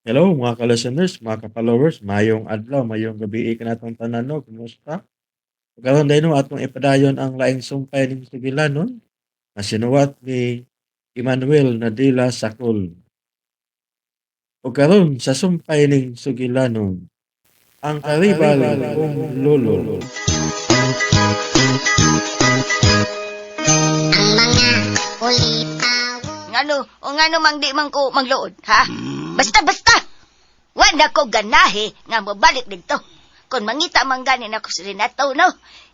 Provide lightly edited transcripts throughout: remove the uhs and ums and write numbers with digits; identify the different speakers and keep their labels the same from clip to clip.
Speaker 1: Hello mga ka-listeners, mga ka-followers, maayong adlaw, maayong gabii kanatong tanan, no, kumusta? Karon diay, no, atong ipadayon ang laing sumpay ning sugilanon nga sinuwat ni Emmanuel Nadila Sakol. Ug karon sa sumpay ning sugilanon, ang karibal kong lolo.
Speaker 2: Ang mga ulitawo.
Speaker 3: Ngano, o ngano mang di man ko mangluod, ha? Basta, basta! Wa na ko ganahe nga mobalik dito. Kung mangita man gani nako si Renato, no?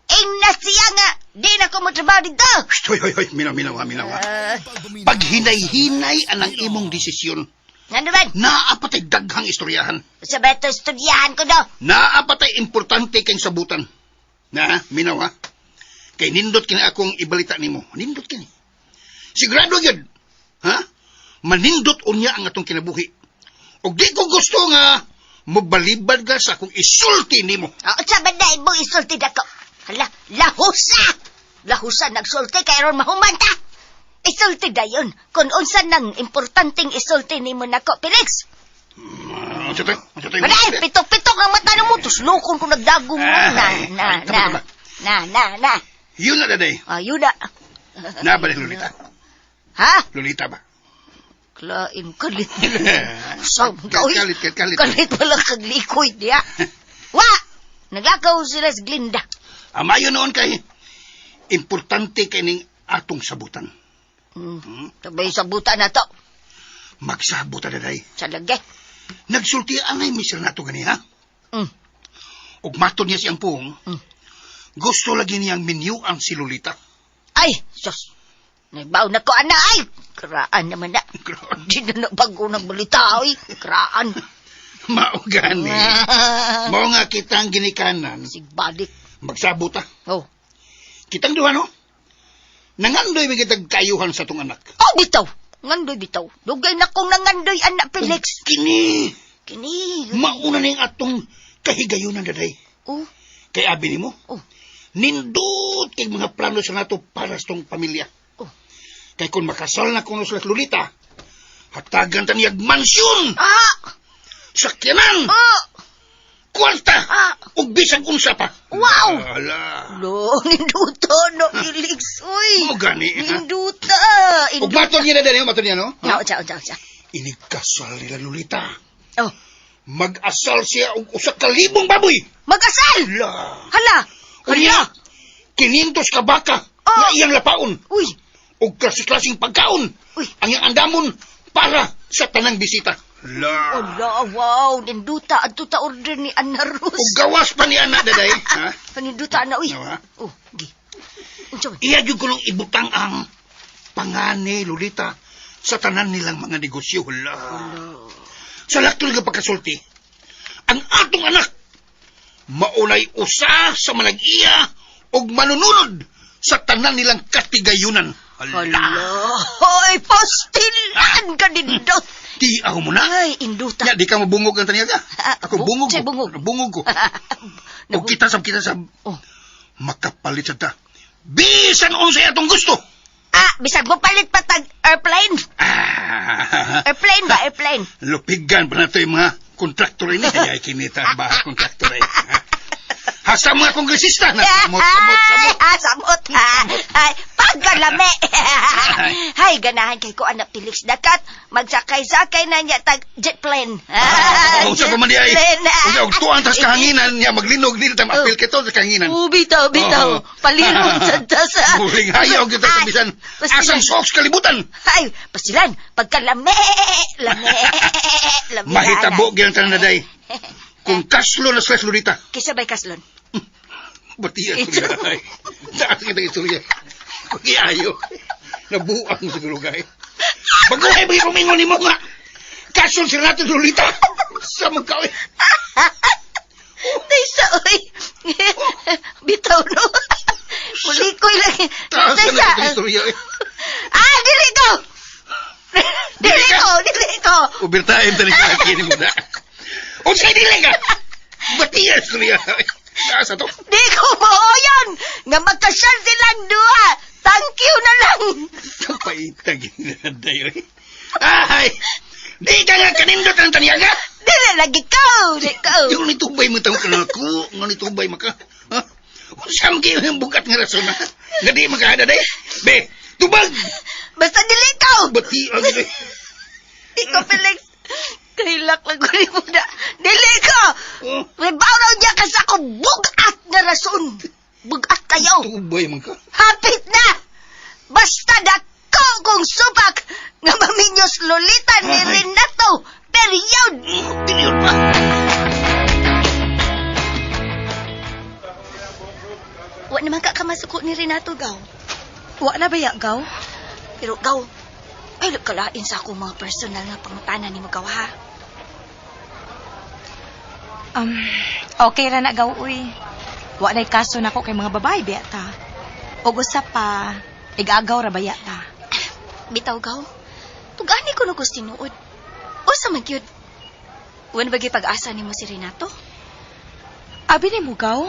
Speaker 3: Ing na siya nga, di na ko motrabaho dito!
Speaker 4: Shh, hoy, hoy, hoy, minaw, minaw, ha, minaw, ha.
Speaker 3: Ah,
Speaker 4: Paghinay-hinay anang imong desisyon.
Speaker 3: Ngano man?
Speaker 4: Naa pa tay daghang istoryahan.
Speaker 3: Sa beto estudyahan ko, no?
Speaker 4: Naa pa tay importante kay sabutan. Na, minaw, ha. Kay nindot kini akong ibalita nimo. Nindot kini. Sigurado gyud. Ha? Manindot unya ang atong kinabuhi. Og di ko gusto nga mobalibad ka sa akong isulti nimo.
Speaker 3: O, sa ba na imong isulti nako? Hala, lahusa! Lahusa nagsulti kay aron mahuman ta! Isulti dayon kung unsa nang importanteng isulti nimo nako, Felix.
Speaker 4: Unsa to? Unsa to?
Speaker 3: Wala, pitok-pitok ang mata nimo, tuslokon ko nagdagong mo. Na,
Speaker 4: Ay,
Speaker 3: na,
Speaker 4: ay,
Speaker 3: na.
Speaker 4: tama, tama.
Speaker 3: Na, na, na.
Speaker 4: Yun na daday.
Speaker 3: Ayun na.
Speaker 4: Na ba ni Lolita?
Speaker 3: Ha?
Speaker 4: Lolita ba?
Speaker 3: Klain kalit. Sab ka, oy.
Speaker 4: Kalit, kalit, kalit.
Speaker 3: Kalit pala kaglikoy niya. Wa! Naglakaw sila sa Glinda.
Speaker 4: Amayo noon kay importante kay ning atong sabutan.
Speaker 3: Sabay sabutan na to.
Speaker 4: Magsabot ta daday.
Speaker 3: Sa lagay.
Speaker 4: Nagsulti anay Mr. Nato gani ha. Ug matod niya siyang puong. Gusto lagi niyang minyuan si Lolita.
Speaker 3: Ay, sus. Nagbaw na ko, ana, ay. Kraan naman na. Di na nabago ng balita, oy. Kraan.
Speaker 4: Mao gani. Mao nga kitang ginikanan.
Speaker 3: Sigbalik.
Speaker 4: Magsabot ta.
Speaker 3: Oh.
Speaker 4: Kitang duha no. Nangandoy mi kitag kayuhan sa tong anak.
Speaker 3: Oh, bitaw. Ngandoy bitaw. Dugay na kong nangandoy, anak Felix.
Speaker 4: Kini
Speaker 3: Kini.
Speaker 4: mauna ning atong kahigayunan daday.
Speaker 3: Oh,
Speaker 4: Kay abi nimo.
Speaker 3: Oh.
Speaker 4: Nindot kay mga plano sa nato para sa tong pamilya.
Speaker 3: Oh.
Speaker 4: Kay kung makasal na kuno sila Lolita, hatagan ta niyag mansyon,
Speaker 3: Ah!
Speaker 4: sakyanan,
Speaker 3: Oh!
Speaker 4: kwarta,
Speaker 3: Ah!
Speaker 4: ug bisag unsa pa.
Speaker 3: Wow!
Speaker 4: Ala.
Speaker 3: Lo, ninduto, no, Felix. Uy.
Speaker 4: Mo gani. Ha?
Speaker 3: Ninduta.
Speaker 4: Ug matod niya na dali, matod niya no?
Speaker 3: No, unsa, unsa, unsa.
Speaker 4: Inig kasal nila Lolita.
Speaker 3: Oh.
Speaker 4: Mag-asal siya og usa ka libong baboy.
Speaker 3: Mag-asal!
Speaker 4: Ala.
Speaker 3: Hala!
Speaker 4: Unya, 500 ka baka
Speaker 3: Oh.
Speaker 4: nga iyang lapaon
Speaker 3: Uy!
Speaker 4: ug klase-klaseng pagkaon.
Speaker 3: Uy.
Speaker 4: Ang iyang andamon para sa tanang bisita. La.
Speaker 3: Ala, wow! Ninduta, adto ta order ni Anna
Speaker 4: Ug
Speaker 3: Rose.
Speaker 4: gawas pa ni ana daday, ha?
Speaker 3: Ninduta na, uy.
Speaker 4: Ano, ha?
Speaker 3: Oh, gi. Unsa man?
Speaker 4: Iya jud ko nung ibutang ang pangani Lolita sa tanan nilang mga negosyo. Hala. Sa laktol nga pagkasulti, ang atong anak maunay usa sa manag-iya og manununod sa tanan nilang katigayunan.
Speaker 3: Hala! Hoy, pastilan ka nindot!
Speaker 4: Di ako mo na.
Speaker 3: Ay, induta.
Speaker 4: Nya, di ka mabungog ang taniya ka.
Speaker 3: Ah,
Speaker 4: Ako bungog
Speaker 3: say
Speaker 4: ko.
Speaker 3: bungog.
Speaker 4: Bungog ko. Og kita sab
Speaker 3: Oh.
Speaker 4: makapalit sa ta. Bisan unsay atong gusto.
Speaker 3: Ah, bisag mo palit pa tag airplane.
Speaker 4: Ah,
Speaker 3: Airplane ba? Airplane.
Speaker 4: lupigan pa na ito yung mga kontraktor ini. Ay, kinita ba kontraktor ay. Hasta mga kongresista na. Samot, samot, samot.
Speaker 3: Ah, samot ha. Ay, pagkalame. Ay, ganahan kay ko anak Felix Dakat. Magsakay-sakay na niya tag jet plane.
Speaker 4: Ah, unsa pa man di ay.
Speaker 3: Jet plane.
Speaker 4: Unsa og tuang tas kahanginan niya maglinog dili ta maapil kito sa kahanginan.
Speaker 3: Oh, bitaw, bitaw.
Speaker 4: Oo.
Speaker 3: Palilon sa tasa.
Speaker 4: Muling hayaw kita sa
Speaker 3: Ay,
Speaker 4: bisan.
Speaker 3: pastilan.
Speaker 4: Asang socks kalibutan.
Speaker 3: Ay, pasilan, pagkalame, lame, lame.
Speaker 4: Mahitabo gyud ang tanan daday. Kung kaslo na sila Lolita.
Speaker 3: Kisa ba'y kaslon?
Speaker 4: Batiyan ko niya. Ay, taas kita istorya. Pagiayo. Nabuang siguro kay. Baguhay ba yung rumingon ni mo nga? Kasyon sila natin Lolita. Sa mga kaoy.
Speaker 3: Taysa, oy. Bitaw, no? Mulikoy lang.
Speaker 4: Taas na
Speaker 3: Taysa.
Speaker 4: natin istorya. Eh.
Speaker 3: Ah, dili ko! Dili
Speaker 4: Dili ka?
Speaker 3: ko, dili ko.
Speaker 4: Overtime tani ka kini mo na. Unsay dili ka? Batiyan istorya. Taas na to.
Speaker 3: Di ko maoyon nga magkasal silang duha. Thank you na lang.
Speaker 4: Kapaitag na dayo. Ay! Di ka nga kanindot ang taniaga.
Speaker 3: Dili lagi ko, di ko.
Speaker 4: Yung nitubay mo tawag ka na ako, nga nitubay maka. Ha? Unsa man kayo yung bugat nga rason ha? Nga di makahada day? Be, tubag!
Speaker 3: Basta dili ko.
Speaker 4: Bati ang eh.
Speaker 3: Di ko, Felix. Kahilak lang ko ni mo na. Dili ko.
Speaker 4: Oh,
Speaker 3: May bawraw niya ka sa akong bugat na rason. Bugat kayo.
Speaker 4: tubay man ka.
Speaker 3: Hapit na! Basta dako kong supak nga maminyos lolita ni
Speaker 4: Ay.
Speaker 3: Renato. Period!
Speaker 4: Period pa.
Speaker 3: Wa naman ka kamasuko ni Renato, gaw.
Speaker 5: Wa na ba ya, gaw?
Speaker 3: Pero gaw, ay kalain sa akong mga personal nga pangutana ni mo, gaw, ha?
Speaker 5: Okay ra na gaw, uy. Wa na'y kaso nako kay mga babae biya ta. Og usa pa, igagaw ra baya ta.
Speaker 3: Bitaw, gaw. Tugani ko no gusto tinuod. Usa man gyud. Wa na ba gyud pag-asa nimo si Renato?
Speaker 5: Abi ni mo gaw?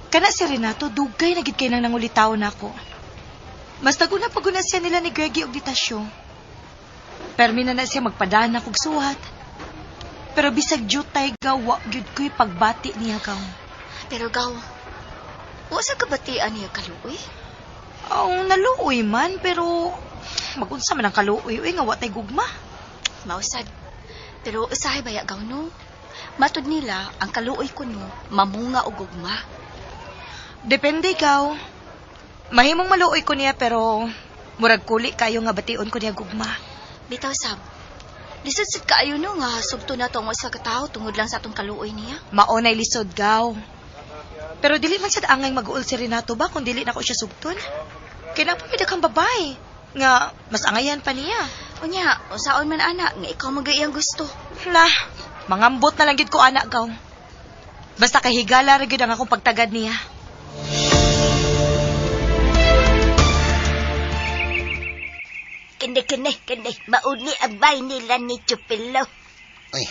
Speaker 5: Kana si Renato, dugay na gid kay nang nangulitaw nako. Mas naguna pa guna siya nila ni Greggy og ditasyo. Permi na na siya magpadana kog suwat. Pero bisag jutay gaw, wa gyud ko'y pagbati niya gaw.
Speaker 3: Pero gaw, wa sa kabatian niya kaluoy?
Speaker 5: Aw, naluoy man, pero magunsa man ang kaluoy, uy, nga wa tay gugma.
Speaker 3: Mausad. Pero usahay baya gaw no? Matud nila, ang kaluoy ko no, mamunga og gugma.
Speaker 5: Depende ikaw. Mahimong maluoy ko niya pero murag kuli kayo nga bation ko niya gugma.
Speaker 3: Bitaw sab. Lisod sad kaayo no nga sugto na to ang usa ka tawo tungod lang sa atong kaluoy niya.
Speaker 5: Mao nay lisod gaw. Pero dili man sad angay mag-uol si Renato ba kung dili nako siya sugton? Kay na pa kang babae nga mas angayan pa niya.
Speaker 3: Unya, usaon man ana nga ikaw magay ang gusto.
Speaker 5: Na, mangambot na lang gid ko ana gaw. Basta kay higala ra gyud ang akong pagtagad niya.
Speaker 3: Kini kini kini mauni ang bay nila ni Chupilo.
Speaker 6: Uy,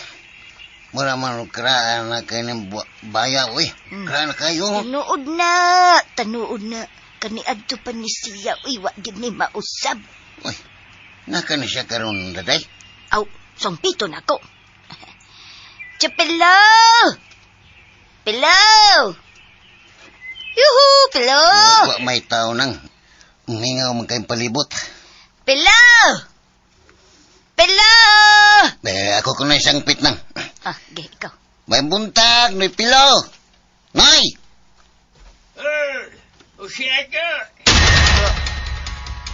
Speaker 6: mura man og karaan na kayo ng baya, uy. Karaan na kayo.
Speaker 3: Tanuod na, tanuod na. Kani adto pa ni siya, uy, wa gyud ni mausab.
Speaker 6: Uy, naka na siya karon daday.
Speaker 3: Aw, sungpito na ko. Chupilo! Pilo! Yuhu, Pilo!
Speaker 6: Wa may tao nang mingaw man kayong palibot.
Speaker 3: Pilo! Pilo!
Speaker 6: Eh, ako ko na isang pit nang.
Speaker 3: Ah, ge, ikaw.
Speaker 6: May buntag, noy pilo. Nay!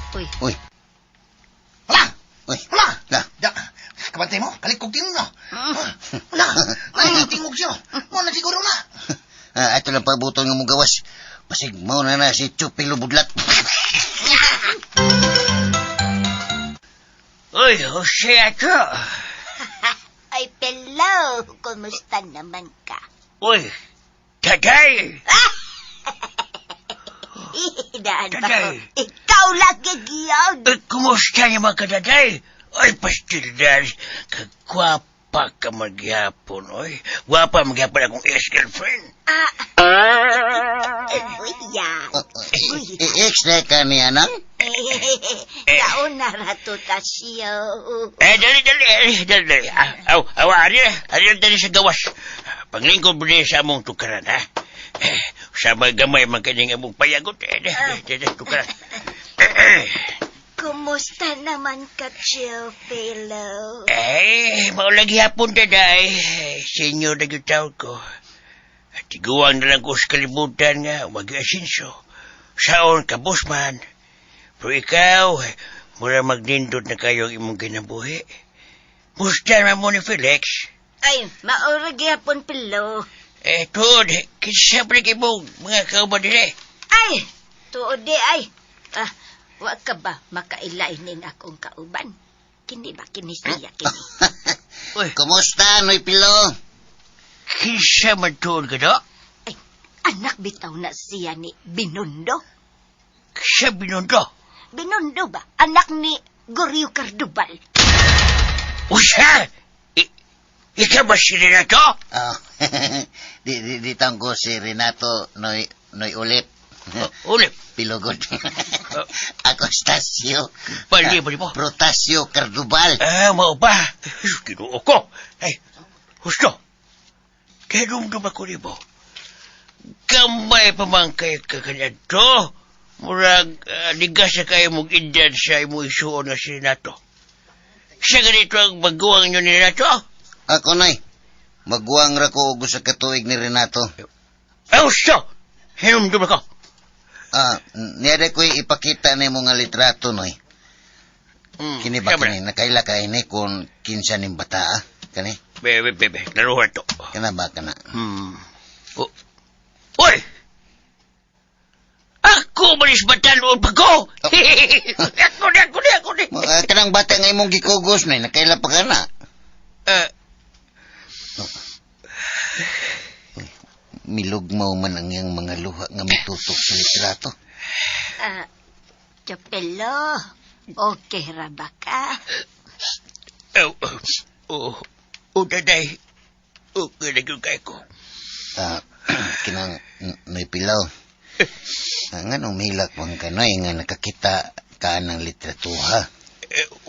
Speaker 3: Uy,
Speaker 6: Uy,
Speaker 4: Hala!
Speaker 6: uy.
Speaker 4: Hala!
Speaker 6: La.
Speaker 4: Da, kabantay mo, kalikog tingog no. Hala! Ay, tingog siya. Mo na siguro na.
Speaker 6: Ah, ato lang pabuton nga mong gawas. Basig mo na na si Chupilo Budlat.
Speaker 7: Uy, Jose ako.
Speaker 3: Ay, Pilo, kumusta naman ka?
Speaker 7: Uy, tatay.
Speaker 3: Daan pa ko.
Speaker 7: Tatay.
Speaker 3: Ikaw lagi giyon.
Speaker 7: Uy, kumusta naman ka, tatay? Uy, pastildas, kagwapa ka magyapon, uy. Gwapa magyapon akong ex-girlfriend.
Speaker 3: Ah. Uy, ya.
Speaker 6: Oh, Ex na ka niya nang?
Speaker 3: Kaon na rato ta siya.
Speaker 7: Eh, dali, dali, eh, dali, dali. Ah, Aw, aw, ari, ari, dali sa gawas. Panglingkod mo din sa among tukaran, ha? Eh, sa mga gamay man kaning among payagot, eh, dali, dali, dali, tukaran. Eh, eh.
Speaker 3: Kumusta naman ka, Chill Pilo?
Speaker 7: Eh, maulagi hapon taday. Senyor na gyud tawag ko. Tiguang na lang ko sa kalibutan nga, wag asinso. Saon ka, bossman. Pero ikaw, mura magnindot na kayo ang imong kinabuhi. Musta naman mo ni Felix?
Speaker 3: Ay, maura gyapon, Pilo.
Speaker 7: Eh, tuod, kinsa pa rin mong mga kauban nila eh.
Speaker 3: Ay, tuod di ay. Ah, wa ka ba makailay ning akong kauban? Kini ba kini siya kini?
Speaker 7: Uy,
Speaker 6: Kumusta, noy pilo?
Speaker 7: kinsa man tuod ka do?
Speaker 3: Ay, anak bitaw na siya ni Binondo.
Speaker 7: Kinsa binundo?
Speaker 3: Binondo ba? Anak ni Gorio Cardubal.
Speaker 7: Usa! Ikaw ba si Renato?
Speaker 6: Oh, di, di, di tawag ko si Renato noy, noy ulip.
Speaker 7: Ulip.
Speaker 6: Pilugod. Ako Stasio.
Speaker 7: Pali ba mo?
Speaker 6: Protasio Cardubal.
Speaker 7: Ah, mao ba? Ginoo ko. Ay, husto. Kaya dumdum ako nimo. Gamay pa man kay kakanadto. Murag, ligas na kayo mong edad sa imong isuon nga si Renato. Siya ganito ang baguang nyo ni Renato?
Speaker 6: Ako, Noy. Maguwang ra ko og usa ka tuig ni Renato.
Speaker 7: Ay, husto! Hinumdum ako.
Speaker 6: Ah, niya ko'y ipakita nimo nga litrato, Noy. Kini ba
Speaker 7: siya
Speaker 6: kini? Nakaila ka ini kung kinsa ning bata, ah? Kani?
Speaker 7: Bebe, bebe, laruhan to.
Speaker 6: Kana ba kana?
Speaker 7: Oh. Uy! Ako malis batan pa ko! Ako ni, ako ni, ako ni!
Speaker 6: Kanang bata nga imong gikugos, Noy. Nakaila pa kana. Milugmaw man ang iyang mga luha nga mitutok sa litrato.
Speaker 3: Chapelo, okay ra ba ka?
Speaker 7: Oh, daday. Okay na yun kay ko.
Speaker 6: Kinang Noy Pilaw. Nga nung milak man ka, Noy, nga nakakita ka ng litratuha.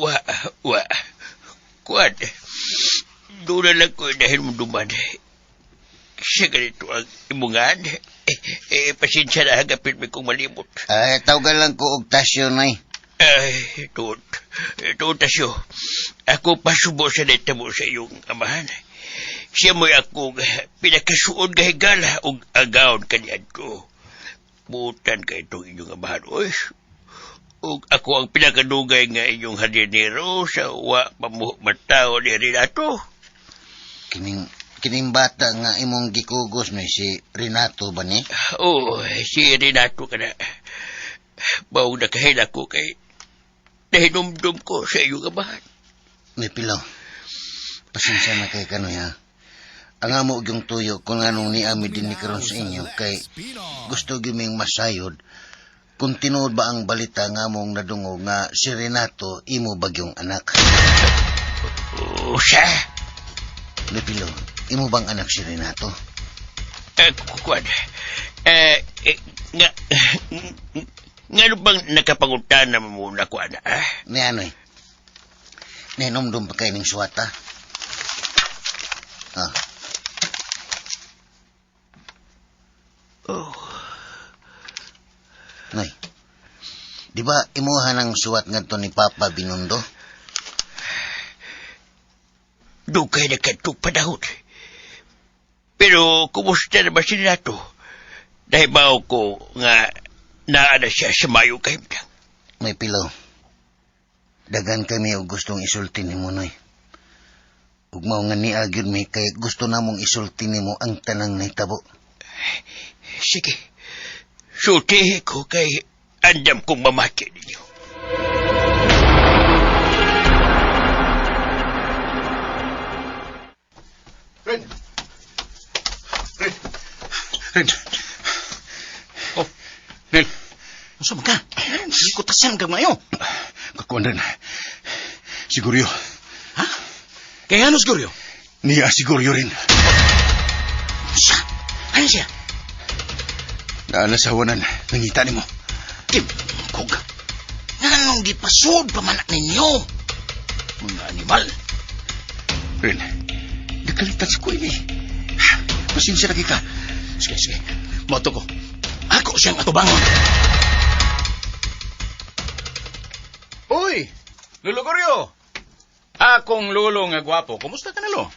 Speaker 7: Wa, wa. Kuan. Doon na lang ko dahil mo duman. Siya ganito ang imungan. Pasensya na hagapin mo kong malimot.
Speaker 6: Ay, tawagan lang ko og Tasyo, Noy.
Speaker 7: Ay, tuot. Tuot, Tasyo. Ako pasubo sa nitamo sa iyong amahan. Siya mo'y akong pinakasuod nga higala og agawon kaniadto. Butan ka itong inyong amahan, oy. Ug ako ang pinakadugay nga inyong hardinero sa wa matao ni Renato.
Speaker 6: Kining bata nga imong gikugos, Noy, si Renato ba ni?
Speaker 7: Oo, si Renato ka na. Bawang nakahila ko kay nahinumdum ko sa iyong amahan.
Speaker 6: Noy Pilaw, pasensya na kay kanoy, ha? Ang amo yung tuyo kung anong niami din ni karon sa inyo kay gusto giming masayod kung tinuod ba ang balita nga mong nadungog nga si Renato imo bagyong anak.
Speaker 7: Siya?
Speaker 6: Noy Pilaw, imo bang anak si Renato?
Speaker 7: Kuwan. Nga ano bang nakapangunta na muna ko, anak?
Speaker 6: Ni anoy? Ninomdum pa kayo ng suwata? Ah.
Speaker 7: Oh.
Speaker 6: Noy, di ba imuha ng suwat ngadto ni Papa Binundo?
Speaker 7: Dugay na kadtong panahon. Pero kumusta na ba si Renato? Dahil bao ko nga naa na siya sa mayo kahimtang.
Speaker 6: May Pilaw, dagan kami og gustong isulti nimo, Noy. Ug mao nga niya gyud mi kay gusto namong isulti nimo ang tanang nahitabo.
Speaker 7: Sige, sultihi ko kay andam kong mamati ninyo.
Speaker 4: Ren! Ren! Ren!
Speaker 8: Oh, Nel. Unsa man ka? Kutasan ka mayo.
Speaker 4: Kakuan rin. Siguryo.
Speaker 8: Ha? Kaya ano siguryo?
Speaker 4: Niya siguryo rin.
Speaker 8: Siya? Ano siya?
Speaker 4: Naala sa hawanan. Nangita nimo.
Speaker 8: Kog. Nganong gipasod pa man ninyo? Mga animal.
Speaker 4: Ren, nakalitan sa ko ini. Pasensya na ka.
Speaker 8: Sige, sige. Moto ko. Ako siyang atubangon.
Speaker 9: Uy! Lolo Goryo! Akong lolo nga gwapo. Kumusta ka na, lo?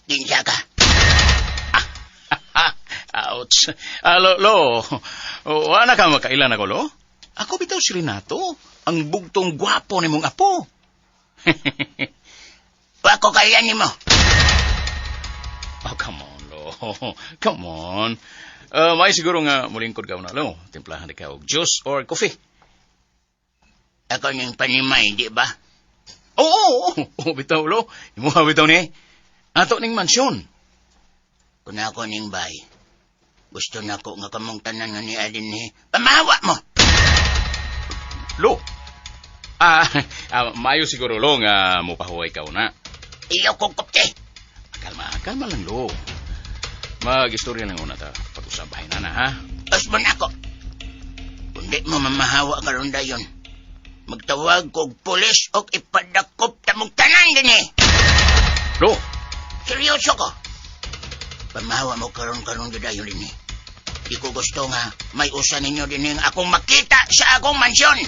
Speaker 7: Kinsa ka?
Speaker 9: Ouch. Lo, wala ka makailan ako, lo? Ako bitaw si Renato, ang bugtong gwapo ni mong apo.
Speaker 7: Wako kaya nimo.
Speaker 9: Oh, come on, lo. Come on. May siguro nga mulingkod ka na, lo. Timplahan di ka og juice or coffee.
Speaker 7: Ako ning panimay, di ba?
Speaker 9: Oo, oo, oo, bitaw, lo. Imuha bitaw ni. Ato ning mansyon.
Speaker 7: Kung ako ning bay, gusto na ko nga kamong tanan nga ni Alin ni pamawa mo.
Speaker 9: Lo. Maayo siguro, lo, nga mupahuway ka una.
Speaker 7: Iyo kong kopte.
Speaker 9: Kalma, kalma lang, lo. Mag-istorya lang una ta. Pag-usabahin na na, ha?
Speaker 7: Usbon ako. Di mo mamahawa karon dayon. Magtawag kog pulis og ipadakop ta mong tanan dinhi.
Speaker 9: Lo,
Speaker 7: Seryoso ko. Pamahawa mo karon karon gyud dayon dinhi. Di ko gusto nga may usa ninyo dinhi nga akong makita sa akong mansyon.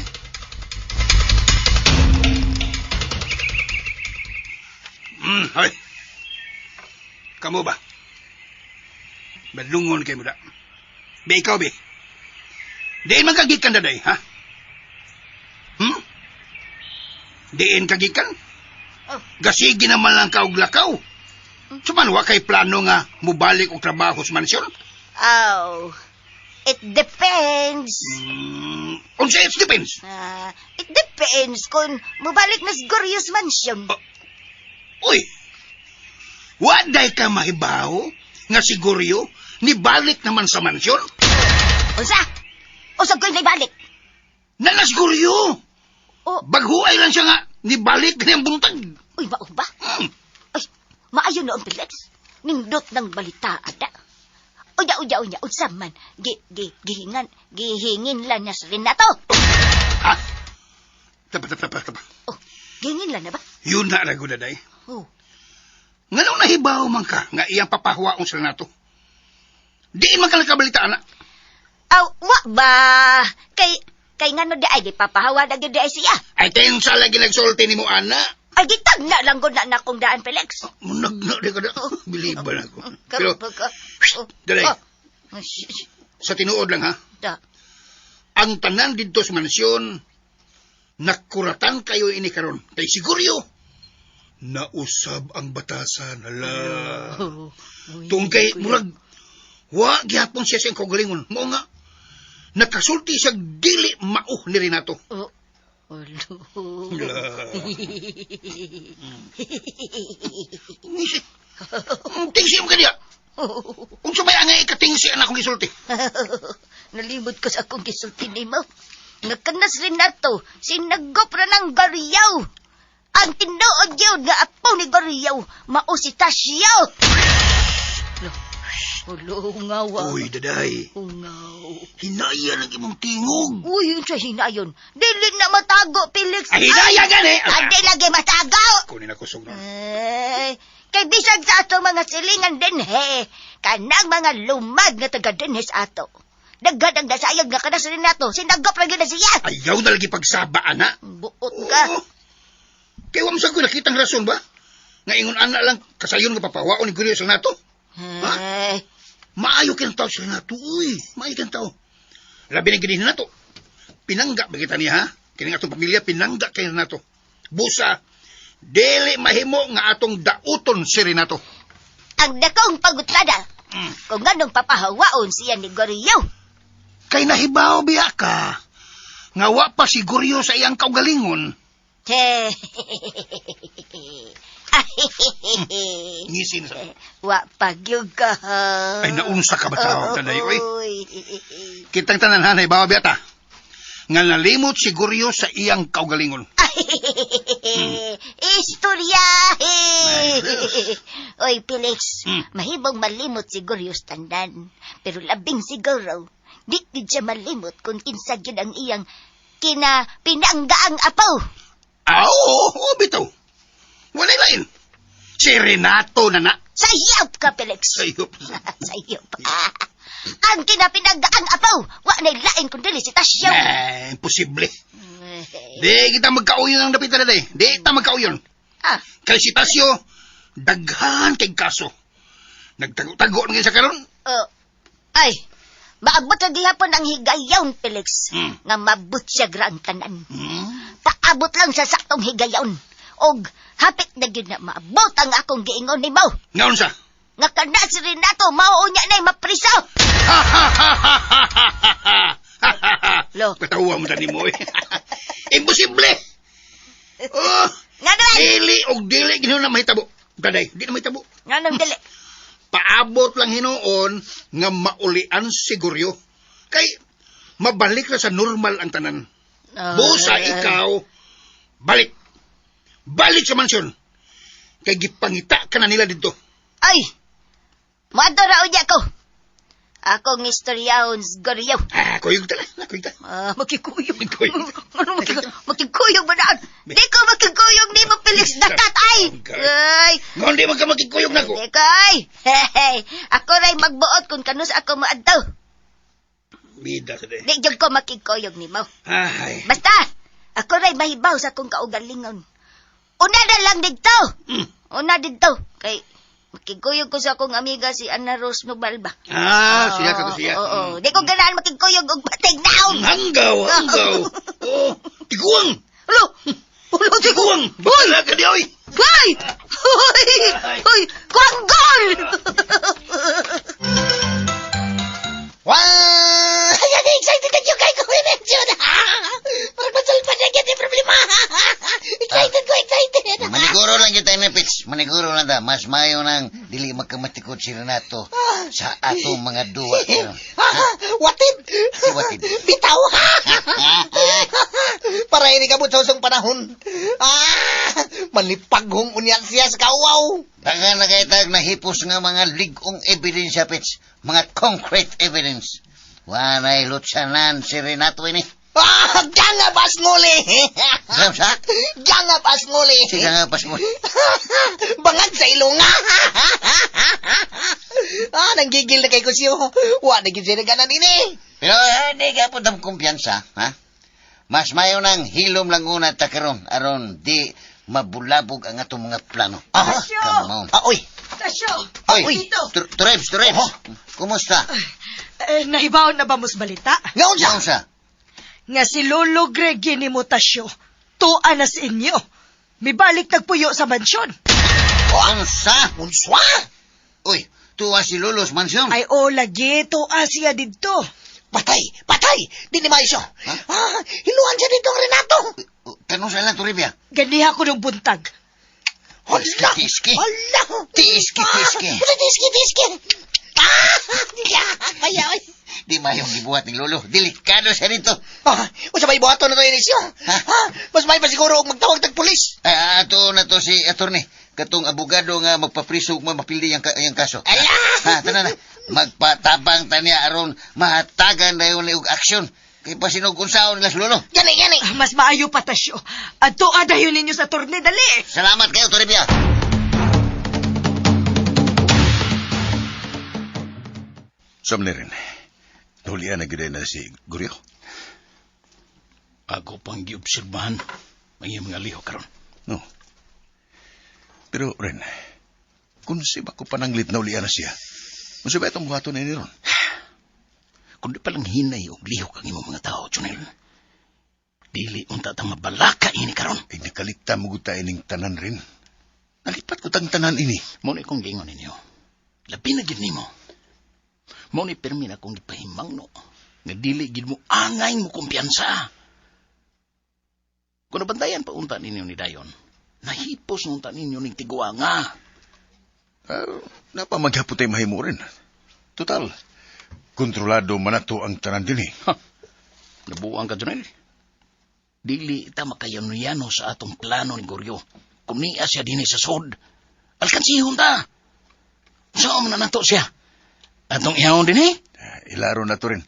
Speaker 4: Hoy. Kamu ba? Badlungon kay mo da. Be, ikaw be. Diin man kagikan daday, ha? Diin kagikan?
Speaker 3: Oh.
Speaker 4: Gasigi naman lang ka og lakaw. Suman wa kay plano nga mubalik og trabaho sa mansyon?
Speaker 3: Oh, it depends.
Speaker 4: Unsa it depends?
Speaker 3: Ah, it depends kung mubalik na sa Gurios Mansion.
Speaker 4: Oh. Uy! Wa day ka mahibaw nga si Goryo nibalik naman sa mansyon?
Speaker 3: Unsa? Unsa ko'y naibalik?
Speaker 4: Nanas Goryo!
Speaker 3: Oh.
Speaker 4: Baghuay lang siya nga nibalik niyang buntag.
Speaker 3: Uy, mao ba? Ay, maayo noon, Felix. Nindot ng balita, ada. Unya, unya, unya, unsa man. Gi, gi, gihingan, gihingin lang na sa Renato.
Speaker 4: Ha? Tapa, tapa, tapa, tapa.
Speaker 3: Oh, gihingin lang na ba?
Speaker 4: Yun na rago daday.
Speaker 3: Oh.
Speaker 4: Nganong nahibaw man ka nga iyang papahuwaon sa Renato? Diin man ka nakabalita, anak.
Speaker 3: Aw, wa ba? Kay ngano di ay, di papahawa na gyud di ay siya.
Speaker 4: Ay, kinsa lagi nagsulti ni mo, ana.
Speaker 3: Ay, gitag na lang gud na nakong daan, Felix.
Speaker 4: Munag na di ka na. Biliban ako. Pero,
Speaker 3: Karon ka. Oh,
Speaker 4: Dalay.
Speaker 3: oh.
Speaker 4: Sa tinuod lang, ha?
Speaker 3: Da.
Speaker 4: Ang tanan dito sa mansyon, nakuratan kayo ini karon. Kay siguryo, nausab ang batasan. Hala. Tungkay, kay, murag, wa gihapon siya sa iyang kaugalingon. Mao nga, nakasulti siya dili mao ni Renato.
Speaker 3: Oh. Alo.
Speaker 4: Hala. Ngisi. Tingsi mo kaniya. Unsa may angay ikatingsi ang akong gisulti?
Speaker 3: Nalimot ko sa akong gisulti nimo. Nga kanas Renato, sinagop ra ng Gariyaw. Ang tinuod yun nga apo ni Gariyaw, mao si Tasyo. Ulo, ungaw.
Speaker 4: Uy, daday.
Speaker 3: Ungaw.
Speaker 4: Hinaya ng imong tingog.
Speaker 3: Uy, yun siya hinayon. Dili na matago, Felix.
Speaker 4: Ay, hinaya gani!
Speaker 3: Adi lagi matago!
Speaker 4: Kunin ako sugnon.
Speaker 3: Ay, kay bisag sa atong mga silingan dinhe, kanang mga lumag nga taga dinhe sa ato. Daghan ang nasayag nga kanas Renato, sinagop ra gyud na siya.
Speaker 4: Ayaw na lagi pagsaba, ana.
Speaker 3: Buot ka.
Speaker 4: Oo. Kaya wa man sa ko nakitang rason ba? Nga ingon ana lang, kasayon nga papawaon ni Guryo sa nato.
Speaker 3: Ay,
Speaker 4: Maayo kang tao sa nato, uy. Maayo kang tao. Labi na gini nato. Pinangga ba kita niya, ha? Kini atong pamilya, pinangga kay nato. Busa, dili mahimo nga atong dauton si Renato.
Speaker 3: Ang dakong pagutrada, kung anong papahawaon siya ni Goryo.
Speaker 4: Kay nahibaw biya ka, nga wa pa si Goryo sa iyang kaugalingon. Ngisin sa...
Speaker 3: Wa pa gyud ka.
Speaker 4: Ay, naunsa ka ba tao, tanay, oy?
Speaker 3: Oy.
Speaker 4: Kitang tanan ha, nahibaw biya ta. Nga nalimot si Goryo sa iyang kaugalingon.
Speaker 3: Istorya! Oy, Felix,
Speaker 4: Hmm.
Speaker 3: mahibong malimot si Goryo tanan. Pero labing siguro, di gid siya malimot kung kinsa gyud ang iyang kina pinanggaang apo.
Speaker 4: Ah, oo, oo, bitaw. Walay lain. Si Renato na na.
Speaker 3: Sayop ka, Felix.
Speaker 4: Sayop.
Speaker 3: Sayop. Ang kinapinanggaang apo, wa na'y lain kun dili si Tasyo.
Speaker 4: Eh, imposible. Di kita magkauyon ang dapitan na day. Di kita magkauyon.
Speaker 3: Ah.
Speaker 4: Kay si Tasyo, daghan kay kaso. Nagtago-tago na sa karon.
Speaker 3: Oh, ay, maabot na gihapon ang higayon, Felix.
Speaker 4: Hmm.
Speaker 3: Nga mabot siya ang tanan. Paabot lang sa saktong higayon. Og hapit na gyud na maabot ang akong giingon nimo.
Speaker 4: Ngaon sa?
Speaker 3: Nga kana si Renato mao unya na'y mapriso. Lo.
Speaker 4: Katawa mo tani mo eh. Imposible. Oh,
Speaker 3: Nga naman.
Speaker 4: dili og dili gino na mahitabo. Daday, di na mahitabo.
Speaker 3: Nga nang dili.
Speaker 4: Paabot lang hinuon nga maulian si Goryo. Kay mabalik na sa normal ang tanan. Busa ikaw, balik. Balik sa mansyon. Kay gipangita ka na nila dito.
Speaker 3: Ay, moadto ra unya ko. Akong istoryahon, Goryo.
Speaker 4: Ah, kuyog ta na. Kuyog ta.
Speaker 3: Ah, makikuyog.
Speaker 4: Kuyog.
Speaker 3: Ano makikuyog ba daan? Di ko makikuyog ni mo Felix Dakat ay. Ay,
Speaker 4: Ngon di man ka makikuyog nako.
Speaker 3: di ko ay. Hey, ako ray magbuot kung kanus ako moadto.
Speaker 4: Bida sa day.
Speaker 3: Di jud ko makikuyog nimo.
Speaker 4: Ay.
Speaker 3: Basta, ako ray mahibaw sa akong kaugalingon. Una na lang dito. Una dito. Kay, makikuyog ko sa akong amiga si Ana Rose Nobalba.
Speaker 4: Ah, siya ka to siya.
Speaker 3: Oo, oo. Di ko ganahan makikuyog og patay naon.
Speaker 4: Hanggaw, hanggaw. Oh, tiguang.
Speaker 3: Ulo! Ulo,
Speaker 4: Tiguang. Bahala ka di oy.
Speaker 3: Hoy! Hoy! Hoy! Kwanggol!
Speaker 6: Wow! Excited na yung kay ko, Mention! Parang masulpan na yung problema. Excited ko, excited! Maniguro lang yung tayo na, Pits. Maniguro lang ta. Mas mayo nang dili magkamatikod si Renato sa atong mga duwa.
Speaker 10: Watid!
Speaker 6: Si Watid.
Speaker 10: Bitaw! Para ini kabut sa usang panahon. Ah! Manipaghong unyan siya sa kauaw.
Speaker 6: Baka na kay tag nahipos nga mga ligong ebidensya, Pits. Mga concrete evidence. Wanay lutsanan si Renato ini.
Speaker 10: Ah! Ganga pasnguli!
Speaker 6: Sam sa?
Speaker 10: Ganga pasnguli!
Speaker 6: Sige nga, pasmuli.
Speaker 10: Bangag sa ilong! Ah, nanggigil na kay Kusyo. Wa na gid siya naganan ini.
Speaker 6: Pero di ka po tam kumpiyansa, ha? Mas mayo nang hilom lang una ta karon aron di mabulabog ang atong mga plano.
Speaker 10: Aha.
Speaker 6: Come on.
Speaker 10: Ah, oy.
Speaker 5: Tasyo!
Speaker 6: Oy, Turebs, Turebs. Kumusta?
Speaker 5: Eh, nahibaon na ba mos balita?
Speaker 10: Ngaon siya?
Speaker 6: Ngaon sa?
Speaker 5: Nga si Lolo Greggy ni mo Tasyo, tuwa na sa inyo. Mibalik nagpuyo sa mansyon.
Speaker 6: Unsa?
Speaker 10: Unswa?
Speaker 6: Uy, tuwa si Lolo's mansyon.
Speaker 5: Ay, o lagi, tuwa siya didto.
Speaker 10: Patay! Patay! Di ni maisyo.
Speaker 6: Ha?
Speaker 10: Ah, hiluan siya dito ang Renato.
Speaker 6: Tanong sa lang, Toribia.
Speaker 5: Ganiha ko ng buntag.
Speaker 10: Hala!
Speaker 6: Tiski.
Speaker 10: Hala!
Speaker 6: Tiski, tiski.
Speaker 10: Ah, tiski, tiski. Ah! Ya, kaya, oy.
Speaker 6: Di mayong gibuhat ni Lolo. Delikado siya dito.
Speaker 10: Ah, unsa may buhaton na to inisyo?
Speaker 6: Ha?
Speaker 10: Ha? Mas may pa siguro og magtawag tag pulis.
Speaker 6: Ah, ato na to si attorney. Katong abogado nga magpapriso ug mapildi ang yang kaso.
Speaker 10: Ala!
Speaker 6: Ha, tanan na. Magpatabang taniya aron mahatagan na yun og aksyon. Kay pasinog unsaon nila si Lolo.
Speaker 10: Gani, gani.
Speaker 5: Ah, mas maayo pa, Tasyo. Adto dayon ninyo sa torne, dali.
Speaker 6: Salamat kayo, Toribia.
Speaker 4: Samli rin. Nahulian na gid na si Guryo.
Speaker 9: Ako pang giobserbahan ang iyang mga liho karon.
Speaker 4: No. Pero rin, kung si ba ko pananglit na ulian na siya, unsa ba itong buhaton ni ron?
Speaker 9: Kung di palang hinay og lihok ang imong mga tao, Junel. Dili unta ta mabalaka ini karon.
Speaker 4: Ay nakalikta mo gud ta ining tanan rin. Nalipat ko tang tanan ini.
Speaker 9: Mo ni kong giingon ninyo. Labi na gid nimo. Mo ni pirmi na kong gipahimangno nga dili gid mo angay mo kumpiyansa. Kung nabantayan pa unta ninyo ni Dayon, nahipos na unta ninyo ning tiguanga.
Speaker 4: Napamaghapon tayo mahimo rin. Total, kontrolado man nato ang tanan din eh.
Speaker 9: Ha, nabuang ka, Jonel. Dili ta makayano-yano sa atong plano ni Goryo. Kung niya siya dinhi sa sod, alkansihon ta. Saan man na nato siya? Atong ihawon din eh.
Speaker 4: Ilaro na to rin.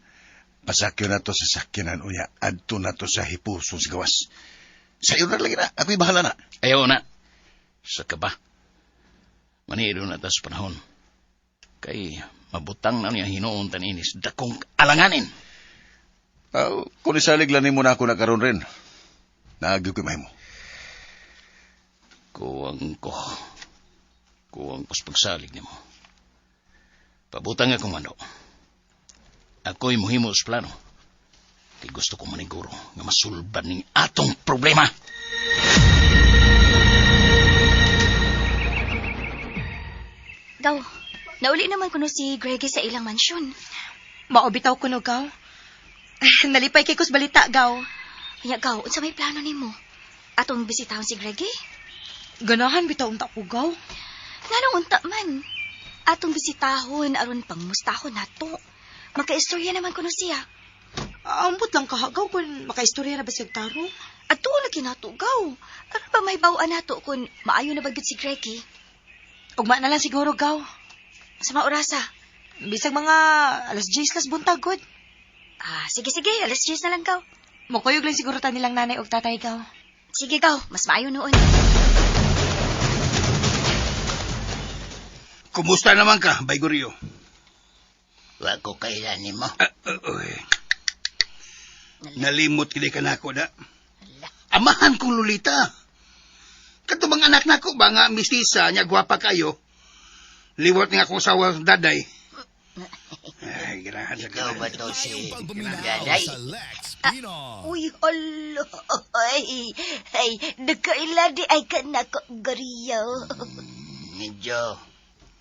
Speaker 4: Pasakyo na to sa sakyanan unya. Adto na to sa hipuson sa gawas. Sayo na lagi na. Ako'y bahala na.
Speaker 9: Ayaw na. Sa kaba. Manido na tas panahon. Kay mabutang na niya hinuon taninis. Dakong alanganin.
Speaker 4: Kung isalig lang nimo na ako na karon rin. Naagyo ko'y mahimo.
Speaker 9: Kuwang ko. Kuwang ko sa pagsalig nimo. Pabutang akong mando. Ako'y muhimo sa plano. Kay gusto ko maniguro nga masulban ning atong problema.
Speaker 11: Gaw, nauli naman kuno si Greggy sa ilang mansyon.
Speaker 5: Maobitaw ko no, Gaw. Nalipay kay kus balita, Gaw.
Speaker 11: Kaya, Gaw, unsa may plano nimo? Atong bisitahon si Greggy?
Speaker 5: Ganahan bitaw unta ko, Gaw.
Speaker 11: Nganong unta man? Atong bisitahon aron pangmustahon nato. Makaistorya naman kuno siya.
Speaker 5: Ambot lang ka, Gaw, kung makaistorya na ba siyang tarong.
Speaker 11: Adto lagi nato, Gaw. Aron pa may baw nato kung maayo na ba gyud si Greggy?
Speaker 5: Ugma na lang siguro, Gaw.
Speaker 11: Sa maorasa.
Speaker 5: Bisag mga alas 10 las buntag gud.
Speaker 11: Ah, sige, sige. Alas 10 na lang kaw.
Speaker 5: Mukuyog lang siguro ta nilang nanay og tatay gaw.
Speaker 11: Sige kaw, mas maayo noon.
Speaker 4: Kumusta naman ka, Baygoryo?
Speaker 7: Wa ko kailan nimo.
Speaker 4: Uy. Nalimot kini ka nako da. Amahan kong Lolita. Kato bang anak nako ba nga mistisa nya gwapa kayo? Liwat nga akong asawa daday. Ay, ganahan sa
Speaker 7: Ikaw ba to si Daday?
Speaker 3: Uy, hala. Ay, ay, nagkaila di ay ka nako, Goryo.
Speaker 7: Medyo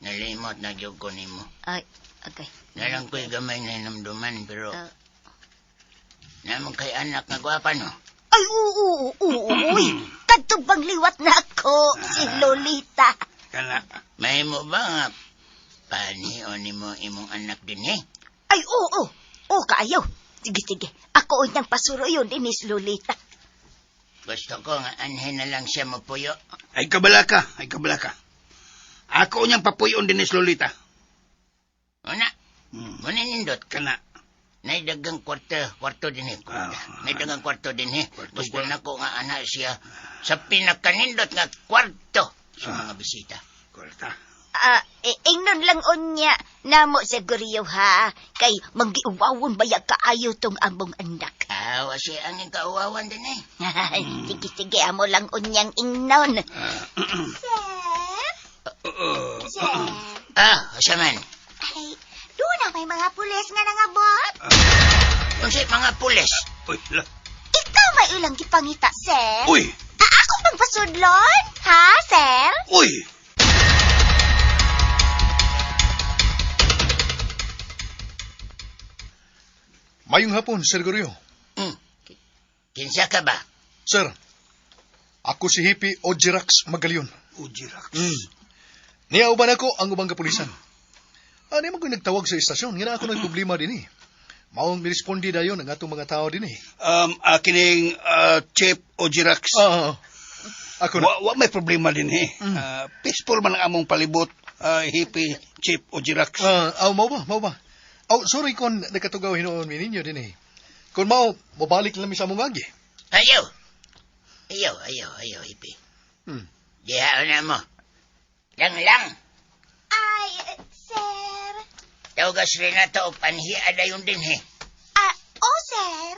Speaker 7: nalimot na gyud ko nimo.
Speaker 3: Ay, okay.
Speaker 7: Nalang ko'y gamay na hinamduman pero namang kay anak nga gwapa no.
Speaker 3: Ay, oo, oo, oo, uy. Kadto bang liwat na ako, si Lolita.
Speaker 4: Kana.
Speaker 7: Mahimo ba nga panion nimo imong anak din eh?
Speaker 3: Ay, oo, oo, kaayo. Sige, sige. Ako unyang pasuro yun, dinis Lolita.
Speaker 7: Gusto ko nga anhin na lang siya mapuyo.
Speaker 4: Ay kabala ka, ay kabala ka. Ako niyang papuyon din ni Lolita.
Speaker 7: Una, muna nindot.
Speaker 4: Kana.
Speaker 7: Naidagang kwarto din eh. Naidagang kwarto din eh. Gusto na ko nga anak siya sa pinakanindot nga kwarto sa mga bisita.
Speaker 4: Kwarta.
Speaker 3: Ingnon lang unya namo sa Goryo ha, kay manggiuwawon baya kaayo tong among anak.
Speaker 7: Awa siya ang kauwawan din eh.
Speaker 3: Sige, sige, amo lang unyang ingnon.
Speaker 2: Sir? Sir?
Speaker 7: Ah, asa man?
Speaker 2: Ay, doon na may mga pulis nga nangabot.
Speaker 7: Unsay mga pulis?
Speaker 4: Uy, la.
Speaker 2: Ikaw may ilang gipangita, sir.
Speaker 4: Uy!
Speaker 2: Ako pang pasudlon? Ha, sir?
Speaker 4: Uy!
Speaker 12: Mayong hapon, Sir Goryo.
Speaker 7: Kinsa ka ba?
Speaker 12: Sir, ako si Hippie Ojirax Magalyon.
Speaker 4: Ojirax?
Speaker 12: Niauban ako ang ubang kapulisan. Ano man ko'y nagtawag sa istasyon, nga na ako nagproblema din eh. Maong miresponde dayon ang atong mga tao din eh.
Speaker 4: Kining Chief Ojirax.
Speaker 12: Ako na.
Speaker 4: Wa may problema din eh. Peaceful man ang among palibot, Hippie Chief Ojirax.
Speaker 12: Mao ba, mao ba. Aw, sorry kung nakatugaw hinuon mi ninyo din eh. Kung mao, mobalik lang mi sa among agi.
Speaker 7: Ayaw! Ayaw, ayaw, ayaw, Hippie. Dihaon na mo. Lang lang.
Speaker 2: Ay, sir.
Speaker 7: Tawgas Renato og panhia dayon din eh.
Speaker 2: Ah, oh, sir.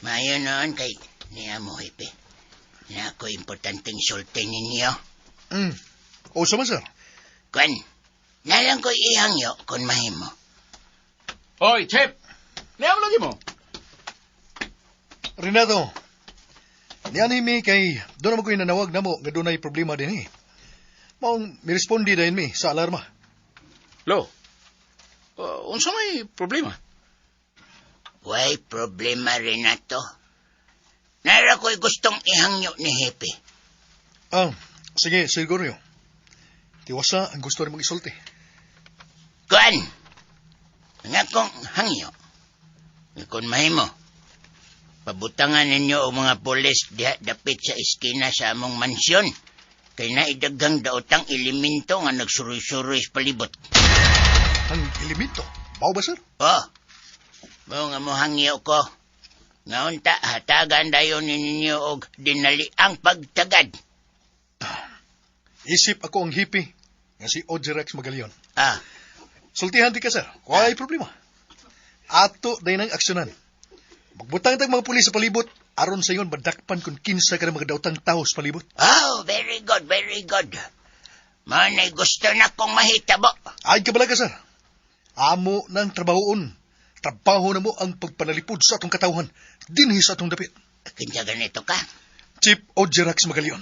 Speaker 7: Maayo noon kay niya mo, Hippie. Na ako importanteng sulti ninyo.
Speaker 12: O sama, sir.
Speaker 7: Kwan, nalang ko'y ihangyo kung mahimo.
Speaker 9: Hoy, Chef! Niya mo lagi mo.
Speaker 12: Renato, niani mi kay doon naman ko'y nanawag na mo nga dunay problema din eh. Maong miresponde dayon mi sa alarma.
Speaker 9: Lo, unsa may problema?
Speaker 7: Way problema, Renato. Nara ko'y gustong ihangyo ni Hepe.
Speaker 12: Sige, Sir Goryo. Tiwasa ang gusto rin isulti.
Speaker 7: Kuan, ang akong hangyo, kung mahimo, pabutangan ninyo og mga pulis diha dapit sa eskina sa among mansyon. Kay naidaghang daotang elemento nga nagsuroy-suroy sa palibot.
Speaker 12: Ang elemento? Mao ba, sir?
Speaker 7: Oh, mao nga mo hangyo ko. Ngaunta, hatagan dayon ninyo og dinali ang pagtagad.
Speaker 12: Isip ako ang hippie nga si Ojirax Magalyon.
Speaker 7: Sultihan
Speaker 12: di ka, sir. Walay problema. Ato day nang aksyonan. Magbutang tag mga pulis sa palibot, aron sa ingon madakpan kung kinsa ka na mga daotang tao sa palibot.
Speaker 7: Oh, very good, very good. Manay gusto na kong mahitabo.
Speaker 12: Ay, kabala ka, sir. Amo ng trabahoon. Trabaho na mo ang pagpanalipod sa atong katawhan. Dinhi sa atong dapit.
Speaker 7: Kinsa ganito ka?
Speaker 12: Chief Ojirax Magalyon.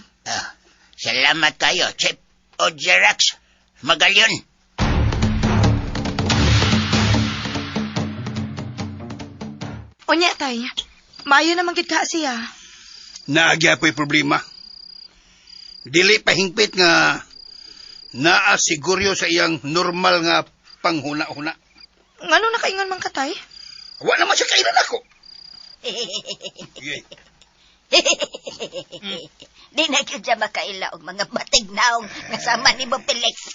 Speaker 7: Salamat kayo, Chief Ojirax Magalyon.
Speaker 5: Unya, tay. Maayo naman gid ka siya.
Speaker 4: Naagya po'y problema. Dili pa hingpit nga naa siguryo sa iyang normal nga panghuna-huna.
Speaker 5: Ngano nakaingon man ka, tay?
Speaker 4: Wa naman siya kailan ako.
Speaker 3: Di na gyud siya makaila og mga batig naong nasama ni mo, Felix.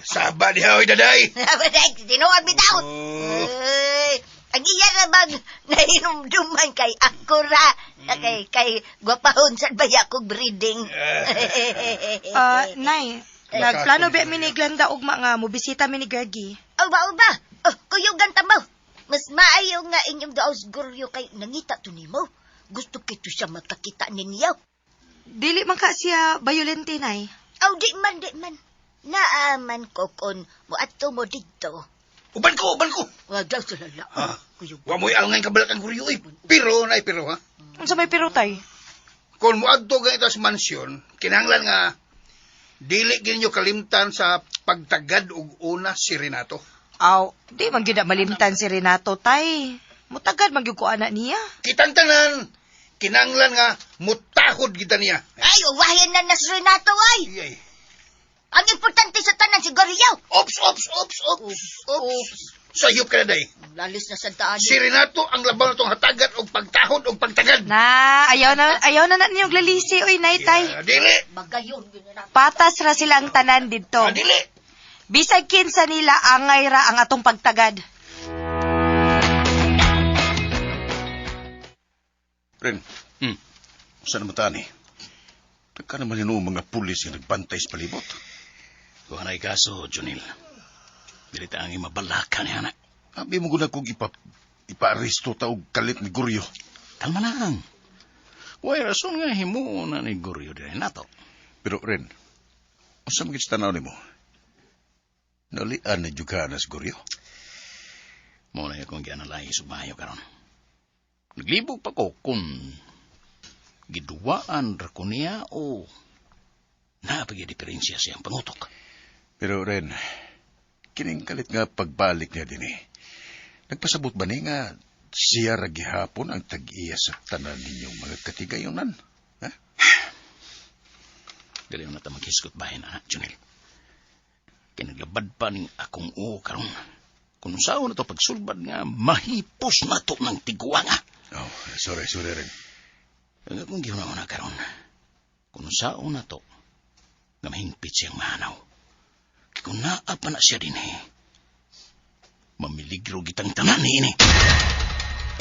Speaker 4: Saba diha, oy, daday.
Speaker 3: Baday, tinuod bitaw.
Speaker 4: Oh.
Speaker 3: Ay, ang iya na bang nahinumduman kay ako ra. Kay gwapahon sa baya kog breeding.
Speaker 5: Ah, Nay, nagplano ba mi ni Glenda ugma nga mobisita mi ni Greggy?
Speaker 3: Uba, uba. Oh, kuyugan ta mo. Mas maayo nga inyong daos guryo kay nangita to nimo. Gusto kito siya makakita ninyo.
Speaker 5: Dili man ka siya bayolente, Nay.
Speaker 3: Aw, di man, di man. Naaman ko kon moadto mo didto.
Speaker 4: Uban ko, uban ko.
Speaker 3: Wag daw sa lala.
Speaker 4: Ha? Wa mo'y alngay kabalak ang guryo, eh. Pero, nay, pero, ha?
Speaker 5: Unsa may pero tay?
Speaker 4: Kung moadto ganito sa mansyon, kinahanglan nga dili ginyo kalimtan sa pagtagad og una si Renato.
Speaker 5: Aw, di man gyud na malimtan si Renato, tay. Mutagad man gyud ko ana niya.
Speaker 4: Kitang tanan, kinahanglan nga mutahod kita niya.
Speaker 3: Ay, uwahin na na si Renato, ay.
Speaker 4: Iyay.
Speaker 3: Ang importante sa tanan si Goryo.
Speaker 4: Ops, ops, ops, ops, ops. Sayop ka na, day.
Speaker 3: Lalis na sa daan.
Speaker 4: Si Renato ang labaw na itong hatagan og pagtahod og pagtagad.
Speaker 5: Na, ayaw na na ninyong lalisi, oy, Nay, tay.
Speaker 4: Yeah, dili.
Speaker 3: Magayon, yun na.
Speaker 5: Patas ra sila ang tanan didto.
Speaker 4: Ah, dili.
Speaker 5: Bisag kinsa nila angay ra ang atong pagtagad.
Speaker 13: Ren, saan naman tani? Tagka naman yun mga pulis nga nagbantay sa palibot.
Speaker 9: Kuha na kaso, Junil. Dili ta ang mabalaka ni anak.
Speaker 13: Abi mo guna kong ipa-aresto ta og kalit ni Guryo.
Speaker 9: Kalma lang. Way rason nga himuon na ni Guryo diri nato.
Speaker 13: Pero Ren, unsa man gid sa tanaw nimo? Nalian na jud ka na si Guryo.
Speaker 9: Mo na akong gianalay subayo karon. Naglibog pa ko kung giduwaan ra ko niya o naapagay diferensya siyang pangutok.
Speaker 13: Pero Ren, kining kalit nga pagbalik niya dinhi. Nagpasabot ba ni nga siya ra gihapon ang tag-iya sa tanan ninyong mga katigayonan? Ha?
Speaker 9: Dili na ta maghisgot bahin, anak, Junil. Kinaglabad pa ning akong uo karon. Kung saan na to pagsulbad nga, mahipos na to ng tiguanga.
Speaker 13: Oh, sorry, sorry Ren.
Speaker 9: Ang akong gihuna-una karon, kung saan na to, nga mahingpit siyang mahanaw. Kay kung naa pa na siya din eh, mamiligro gitang tanan ni ini.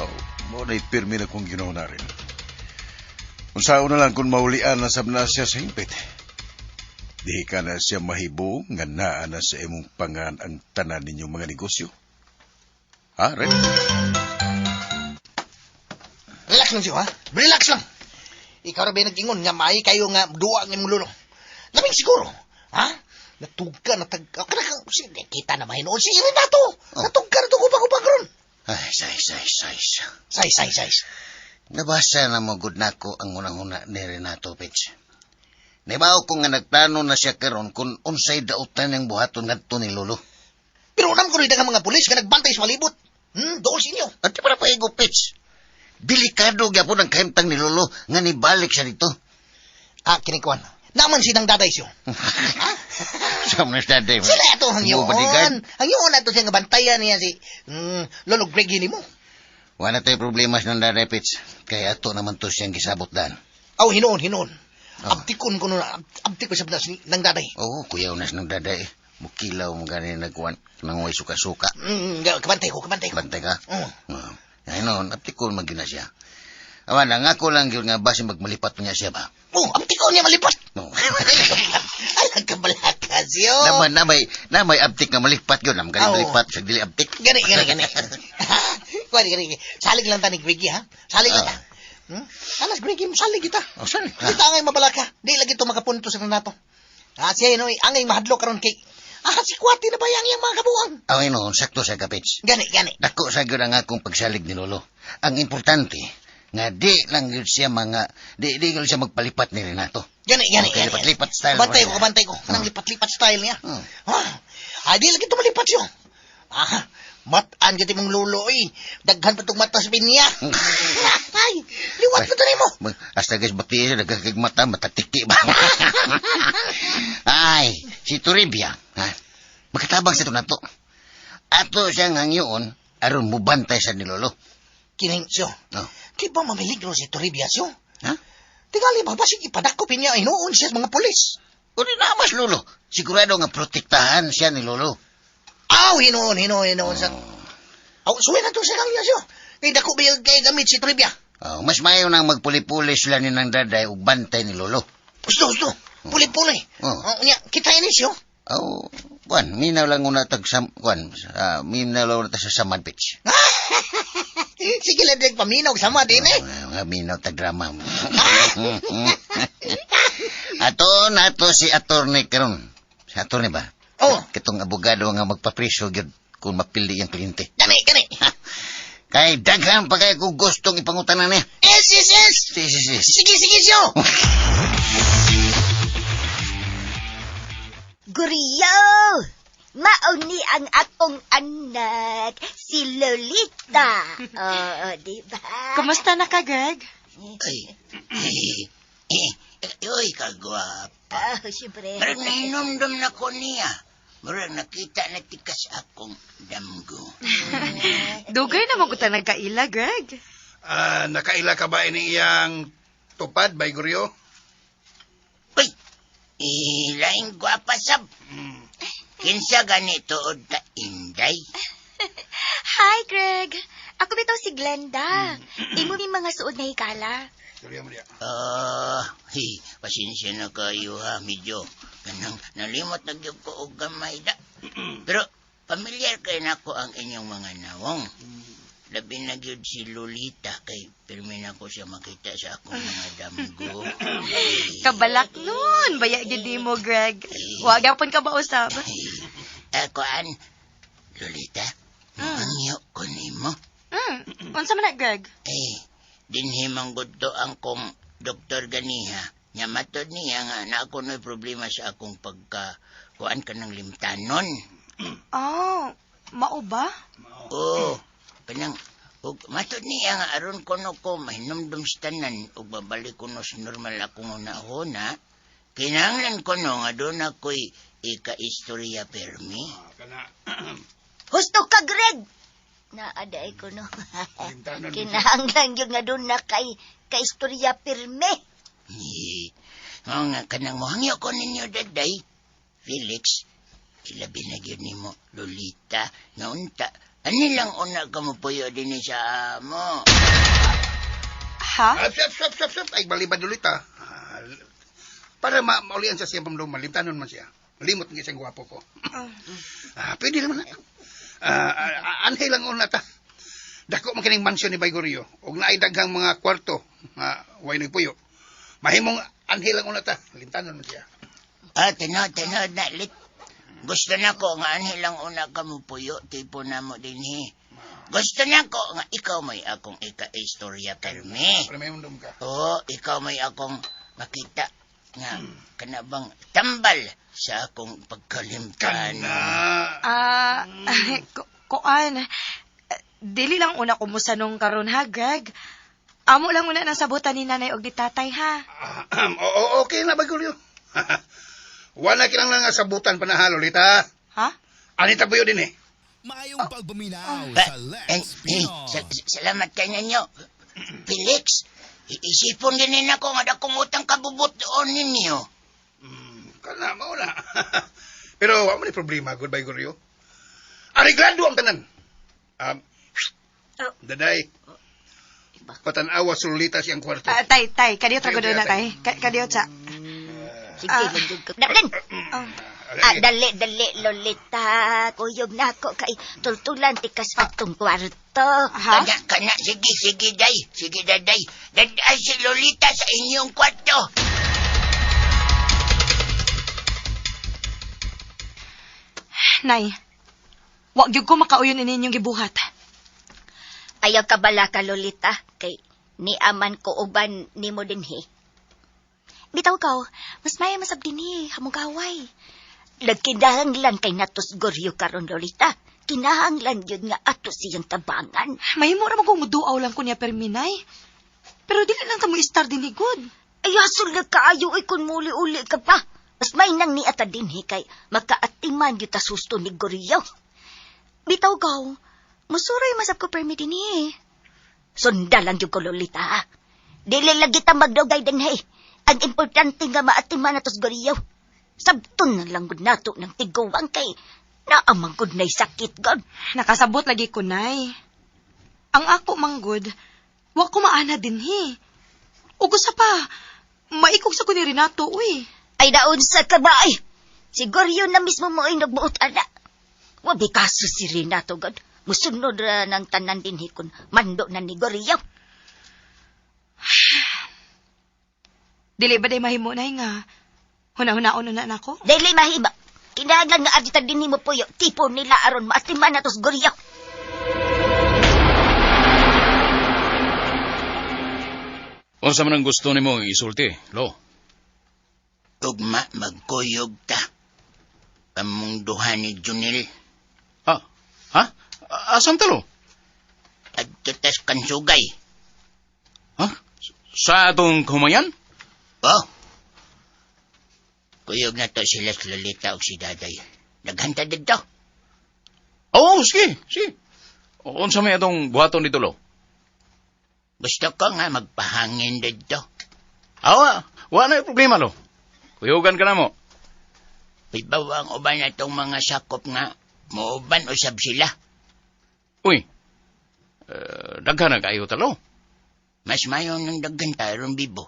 Speaker 13: Oh, mo na pirmi na kong ginawa na rin. Kung saan na lang kung maulian na sab na siya sa hingpit. Di ka na siya mahibo nga naa na sa imong pangan ang tanan ninyong mga negosyo. Ha, Ren?
Speaker 10: Relax lang siyo, ha? Relax lang. Ikaw ra ba nag-ingon nga maay kayo nga duwa ang imong lolo. Labing siguro, ha? Natugka, natag... Kita na mahinuon si Renato.
Speaker 6: Oh.
Speaker 10: Natugka na tugubang-ubang ron.
Speaker 6: Ay, say, say, say.
Speaker 10: Say, say, say.
Speaker 6: Nabasa na mo gud nako ang unang-una ni Renato Pitch. Nibaw ko nga nagplano na siya karon kung unsay dautan ng buhaton ngadto ni Lolo.
Speaker 10: Pero unam ko rin ang mga pulis nga nagbantay sa malibot. Dool sa inyo.
Speaker 6: At di para paigo, Pitch. Delikado gyapon ang kahimtang ni Lolo nga nibalik siya dito.
Speaker 10: Ah, kinikuan. Naman sinang daday siyo.
Speaker 6: Sa mga daday.
Speaker 10: Sila ato ang
Speaker 6: Mo bodyguard.
Speaker 10: yun. Ang yun ato siya nga bantayan niya si Lolo Greggy ni mo.
Speaker 6: Wala tayo problema sa nang daday, Pitch. Kaya ato naman to siyang gisabot dan.
Speaker 10: Aw, hinuon, hinuon.
Speaker 6: Oh.
Speaker 10: Abtikon ko nun, abtik ko sa nang daday.
Speaker 6: Oo, kuyaw nas ng daday. Mukilaw mo gani nagkuhan. Nanguhay suka-suka.
Speaker 10: Kabantay ko, kabantay ko.
Speaker 6: Bantay ka?
Speaker 10: Mm.
Speaker 6: Oo. Ay noon, abtikon magina siya. Awan, ang ako lang yun nga base magmalipat niya siya ba?
Speaker 10: Oh, abtikon niya malipat.
Speaker 6: No.
Speaker 10: Alang kabalakas yun.
Speaker 6: Naman, na may abtik nga malipat yun. Nam gani
Speaker 10: Oo.
Speaker 6: malipat sa dili abtik.
Speaker 10: Gani, gani, gani. Gani, gani. Salig lang ta ni Greggy, ha? Salig lang ta. Alas, Greggy, salig kita.
Speaker 6: Oh, sorry.
Speaker 10: Di ta angay mabalaka. Di lagi to makapunto sa Renato. Ah, siya no, angay mahadlok karon kay si Kwati na ba yang iyang mga kabuang?
Speaker 6: Aw, noon, sakto sa kapits.
Speaker 10: Gani, gani.
Speaker 6: Dako sa gyud ang akong pagsalig ni Lolo. Ang importante, nga di lang gyud siya mga, di gyud siya magpalipat ni Renato.
Speaker 10: Gani, gani,
Speaker 6: Okay,
Speaker 10: gani.
Speaker 6: lipat-lipat style.
Speaker 10: Bantay ko, kabantay ko. Kanang lipat-lipat style niya. Ah, di lagi to malipat siya. Ah, mataan gyud imong lolo oy. Daghan pa tong mata sa pinya. Ay, liwat pa to nimo.
Speaker 6: Hasta guys, bakti siya, nagkakag mata, matatiki ba? Ay, si Toribia, ha? Makatabang sa nato. Ato siyang hangyoon, aron mubantay sa ni Lolo.
Speaker 10: Kining siyo.
Speaker 6: Oh.
Speaker 10: Di ba mamiligro si Toribia siyo?
Speaker 6: Ha?
Speaker 10: Tingali ba, basig ipadakop niya, inuon siya sa mga pulis.
Speaker 6: Kung na mas lolo, sigurado nga protektahan siya ni lolo.
Speaker 10: Aw, hinuon, hinuon, hinuon sa... Aw, suwi na to sa kanya siya. Kay dako ba yung kay gamit si Trivia?
Speaker 6: Oh, mas mayo nang magpuli-puli sila ni nang daday ug bantay ni lolo.
Speaker 10: Gusto, gusto. Puli-puli.
Speaker 6: Oh.
Speaker 10: Oh, niya, kita ini siya.
Speaker 6: Oh, kuan, minaw lang una tag sam, kuan, minaw lang una tag sa Samad Beach.
Speaker 10: Sige lang din paminaw sama din eh.
Speaker 6: Nga minaw tag drama. Ato na to si attorney karon. Si attorney ba?
Speaker 10: Oh.
Speaker 6: Katong abogado nga magpapreso gyud kung mapili ang kliyente.
Speaker 10: Gani, gani.
Speaker 6: Kay daghan pa kay kung gustong ipangutanan niya.
Speaker 10: Yes, yes, yes.
Speaker 6: Yes, yes, yes.
Speaker 10: Sige, sige siya.
Speaker 3: Guriyo! Mauni ang akong anak, si Lolita. Oo, di ba?
Speaker 5: Kumusta na ka, Greg?
Speaker 7: Ay, uy, kagwapa.
Speaker 3: Oh, siyempre.
Speaker 7: Murag nahinumdum na ko niya. Murag nakita na tikas akong damgo.
Speaker 5: Dugay na mo kita nagkaila, Greg.
Speaker 4: Ah, nakaila ka ba ini iyang tupad, bay Guryo?
Speaker 7: Uy, ilaing gwapa sab. Kinsa ganito og ta Inday?
Speaker 11: Hi, Greg. Ako bitaw si Glenda. Imo mi mga suod na hikala.
Speaker 4: Istorya mo diya.
Speaker 7: Ah, hey, pasensya na kayo ha, medyo kanang nalimot na gyud ko og gamay da. Pero pamilyar kay nako ang inyong mga nawong. Labi na gyud si Lolita kay pirmi na ko siya makita sa akong mga damgo.
Speaker 5: Kabalak nun. Baya gyud nimo, Greg. Wa gyapon ka ba usab?
Speaker 7: Kuan, Lolita, mangyo ko nimo.
Speaker 5: Unsa man na, Greg?
Speaker 7: Eh, dinhi man gud to ang kong doktor ganiha. Nya matod niya nga na ako no'y problema sa akong pagka kuan ka ng limtanon.
Speaker 5: Oh, mao ba?
Speaker 7: Oo, kanang ug matod niya nga aron kuno ko mahinumdum sa tanan ug babalik kuno sa normal akong una-una. Kinahanglan kuno nga doon ako'y ika-istorya permi.
Speaker 4: Kana.
Speaker 3: Husto ka, Greg! Naaday ko, no.
Speaker 4: Limtanon.
Speaker 3: Kinahanglan yun nga doon na kay kaistorya pirme.
Speaker 7: Eh, oo nga kanang mohangyo ko ninyo daday. Felix, ilabi na gyud nimo Lolita nga unta. Ani lang una ka mo puyo dinhi sa amo.
Speaker 5: Ha?
Speaker 4: Ah, sap, sap, sap, sap. Ay, balibad ulit ah. Ah, para maulian sa siyang pamdum, malimtanon man siya. Malimot nga siyang gwapo ko. Ah, pwede naman na. Ah, ah, anhay lang una ta. Dako man kining mansyon ni Baygorio. Og naay daghang mga kwarto nga way nagpuyo. Mahimong anhay lang una ta. Limtanon man siya.
Speaker 7: Ah, tinod, tinod na lit. Gusto na ko nga anhi lang una ka mo puyo tipo na mo dinhi. Gusto na ko nga ikaw may akong ika-istorya permi.
Speaker 4: Para may mundum ka.
Speaker 7: Oo, ikaw may akong makita nga kana bang tambal sa akong pagkalimtan.
Speaker 4: Kana.
Speaker 5: Ah, kuan. Dili lang una kumusa nung karon ha, Greg. Amo lang una nang sabutan ni nanay og ni tatay ha.
Speaker 4: Ah, oo, okay na Baygorio. Wala kinang nga sabutan pa na ha, Lolita.
Speaker 5: Ha?
Speaker 4: Anita puyo din eh.
Speaker 14: Maayong pagpaminaw
Speaker 7: Ba,
Speaker 14: sa
Speaker 7: eh,
Speaker 14: Let's
Speaker 7: eh,
Speaker 14: Pinoy.
Speaker 7: salamat kay ninyo. Felix, isipon din ako nga dakong utang kabubuton ninyo.
Speaker 4: Kana, mao na. Pero wa mo ni problema, goodbye, Goryo. Ariglado ang tanan.
Speaker 3: Oh.
Speaker 4: Daday, patanawa sa Lolita siyang kwarto.
Speaker 5: Ah, tay, tay, kadiyot ra gud na tay. Kadiyot sa.
Speaker 3: Sige, lang yun ka. Dali! Ah, dali, dali, Lolita. Kuyog na ako kay tultulan tikas atong kwarto.
Speaker 5: Ha?
Speaker 7: Kana, kana, sige, sige, day. Sige, daday. Daday si Lolita sa inyong kwarto.
Speaker 5: Nay, wa gyud ko makauyon ini inyong gibuhat.
Speaker 3: Ayaw ka bala ka, Lolita, kay niaman ko uban nimo dinhi.
Speaker 11: Bitaw ka, mas maya masab dinhi, hamugaway.
Speaker 3: Nagkinahanglan kay natos goryo karon Lolita. Kinahanglan yun nga ato siyang tabangan.
Speaker 5: Mahimo ra man kung muduaw lang ko niya perminay. Pero dili lang ta mo istar dinhi gud.
Speaker 3: Ay, hasol na kaayo ay kung muli-uli ka pa. Mas may nang niata dinhi kay makaatiman yung tasusto ni Goryo.
Speaker 11: Bitaw ka, musuroy masab ko permi dinhi.
Speaker 3: Sundalan yung ko, Lolita. ha? Dili lagi ta magdugay dinhi. Ang importante nga maatiman atos Goryo. Sabton na lang gud nato ng tiguang kay naamang gud na'y sakit god.
Speaker 5: Nakasabot lagi ko, Nay. Ang ako manggod, wa ko maana dinhi. Ug usa pa, maikog sa ko ni Renato, uy.
Speaker 3: Ay daon sa kabay. Siguro yun na mismo mo ay nagbuot ana. Wabi kaso si Renato god. Musunod ra ng tanan dinhi kun mando na ni Goryo.
Speaker 5: Dili ba day mahimo, Nay, nga huna-hunaon na nako?
Speaker 3: Dili mahima. Kinahanglan nga adita dinhi mo puyo. Tipo nila aron maatiman na tos Goryo.
Speaker 9: Unsa man ang gusto nimo isulti, lo?
Speaker 7: Ugma magkuyog ta. Among duha ni Junil.
Speaker 9: Ah, ha? Asan talo?
Speaker 7: Adto tas kansugay.
Speaker 9: Ha? Sa atong kumayan?
Speaker 7: Oh. Kuyog na to sila si Lolita o si Daday. Naghanta dito.
Speaker 9: Oo, sige, sige. Unsa may atong buhaton dito, lo?
Speaker 7: Gusto ko nga magpahangin dito.
Speaker 9: Awa, wala na yung problema, lo. Kuyugan ka na mo.
Speaker 7: Ibaw ang uban na itong mga sakop nga. Muuban usab sila.
Speaker 9: Uy, daghan na kayo talo.
Speaker 7: Mas mayo ng daghan taron bibo.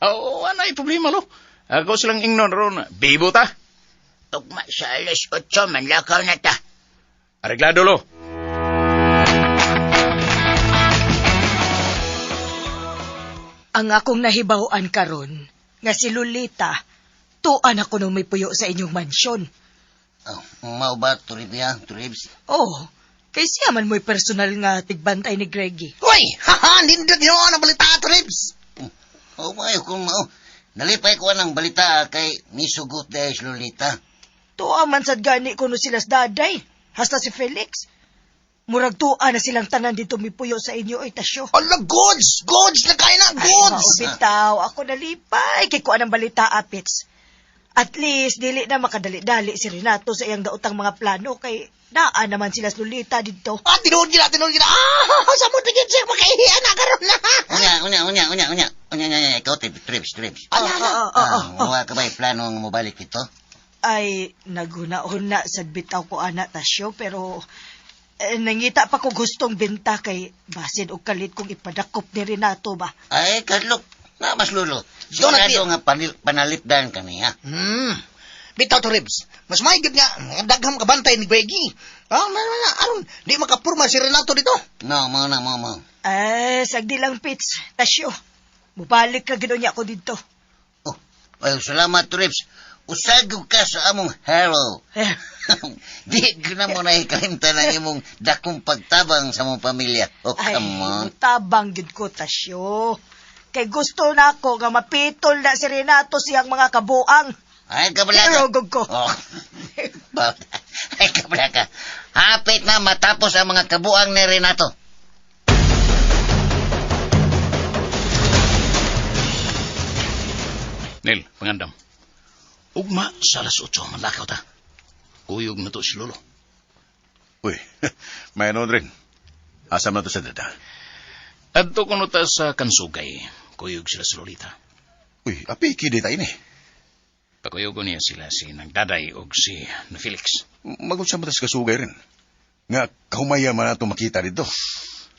Speaker 9: Oo, wala na yung problema, lo. Ako silang ingnon ron. Bibo ta.
Speaker 7: Ugma sa 8:00, manlakaw na ta.
Speaker 9: Areglado, lo.
Speaker 5: Ang akong nahibaw-an karon nga si Lolita, tuan ako nung may puyo sa inyong mansyon.
Speaker 6: Oh, mao ba, Toribia, Toribs?
Speaker 5: Oh, kay siya man mo'y personal nga tigbantay ni Greggy.
Speaker 10: Uy, haha, nindot yun ang balita, Toribs.
Speaker 6: Oh, maayo kung mao. Nalipay ko ang balita kay misugot dahil si Lolita.
Speaker 5: Tuwa man sad gani kuno sila sa daday, hasta si Felix. Murag tuwa na silang tanan dito mipuyo sa inyo ay tasyo.
Speaker 10: Ala, goods! Goods na kayo na, goods!
Speaker 5: Ay, maubitaw. Ako nalipay kay kuan ang balita, apits. At least, dili na makadali-dali si Renato sa iyang daotang mga plano kay naa naman sila sa Lolita dito.
Speaker 10: Ah, tinuod gila, tinuod gila. Ah, sa mo tingin siya, makahihiyan na karon na.
Speaker 6: Unya, unya, unya, unya, unya. Unya, unya, unya, ikaw, Trips, Trips.
Speaker 10: Ala, ala.
Speaker 6: Wa ka ba'y plano nga mobalik dito?
Speaker 5: Ay, naghuna-huna sa bitaw ko, ana, tasyo, pero nangita pa ko gustong benta kay basin og kalit kong ipadakop ni Renato ba.
Speaker 6: Ay, kadlok. Na, mas lulo. Sigurado nga panalipdan kami, ha?
Speaker 10: Bitaw to, Ribs. Mas may nga, daghang kabantay ni Greggy. Ah, na, na, na, aron, di makapurma si Renato dito.
Speaker 6: No, mo na, mo, mo.
Speaker 5: Ay, sagdi lang, Pits. Tasyo, mubalik ka gano'n niya ako dito.
Speaker 6: Oh, ay, salamat, Ribs. Usagog ka sa among hero. Di ko na mo naikalimtan ang imong dakong pagtabang sa mong pamilya. Oh,
Speaker 5: Ay,
Speaker 6: come on.
Speaker 5: tabang gid ko, Tasyo. Kay gusto na ako nga mapitol na si Renato siyang mga kabuang.
Speaker 6: Ay, kabala ka.
Speaker 5: Hero gud ko.
Speaker 6: Oh. Ay, kabala ka. Hapit na matapos ang mga kabuang ni Renato.
Speaker 9: Nel, pangandam. Ugma sa 8:00, manlakaw ta. Kuyog na to si Lolo.
Speaker 13: Uy, may ano rin. Asam na to sa dada.
Speaker 9: Adto kuno ta sa Kansugay. Kuyog sila sa Lolita.
Speaker 13: Uy, api, kidi tayo ni.
Speaker 9: Pakuyog niya sila si Nagdaday og si na Felix.
Speaker 13: Magunsa mo ta sa Kasugay rin. Nga, kahumaya man ato makita dito.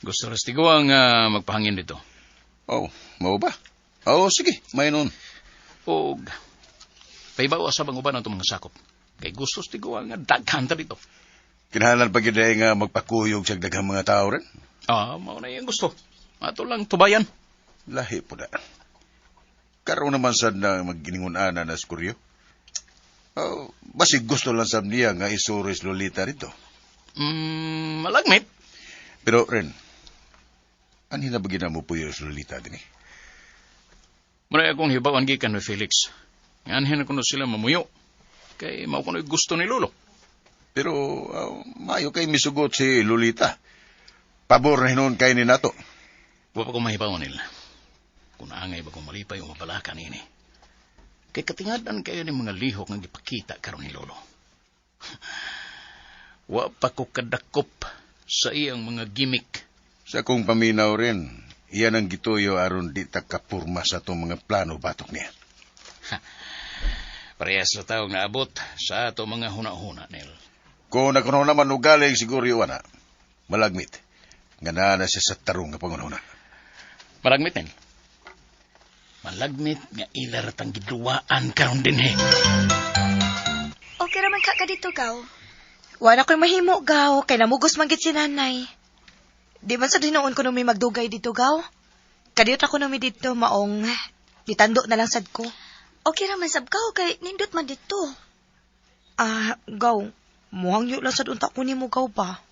Speaker 9: Gusto rin tiguang magpahangin dito.
Speaker 13: Oh, mao ba? Oh, sige, may noon.
Speaker 9: Og, paibaw sa bang uban ang itong mga sakop. Kay gusto sa tiguang nga daghan ta dito.
Speaker 13: Kinahanglan pa gyud nga magpakuyog sa daghang mga tao rin.
Speaker 9: Ah, mao na iyang gusto. Ato lang tubayan.
Speaker 13: Lahi po na. Karoon naman sad na maginingon-ana na skuryo. Oh, basig gusto lang sab niya nga isuris Lolita rito.
Speaker 9: Malagmit.
Speaker 13: Pero rin, anhin na ba ginamo po yung Lolita din eh?
Speaker 9: Muna akong hibawan gikan ni Felix. Anhin na kuno sila mamuyo. Kay mao kuno gusto ni Lolo.
Speaker 13: Pero mayo kay misugot si Lolita. Pabor na hinuon kay ni nato.
Speaker 9: Wa pa ko mahibawan nila. Kung naangay ba kong malipay o mapalaka niini. Kay katingadan kayo ni mga lihok nga gipakita karon ni Lolo. Wa pa ko kadakop sa iyang mga gimmick.
Speaker 13: Sa akong paminaw rin, iyan ang gituyo aron di ta kapurma sa itong mga plano batok niya.
Speaker 9: Ha. Parehas sa tawag na abot sa ato mga huna-huna, Nel.
Speaker 13: Kung nakuno naman ugaling siguro yun, ana, malagmit. Nga naa na siya sa tarong nga pangunahuna.
Speaker 9: Malagmit, Nel. Malagmit nga ilar tang giduwaan karon dinhi.
Speaker 11: Okay raman ka dito, Gaw.
Speaker 5: Wala ko'y mahimo, gaw. Kay namugos man gid si nanay. Di man sa dinoon ko numi magdugay dito, gaw. Kadiyot ako numi dito, maong ditando na lang sad ko.
Speaker 11: Okay raman sab gaw kay nindot man dito.
Speaker 5: Ah, gaw. Muhangyo lang sad unta ko nimo gaw ba?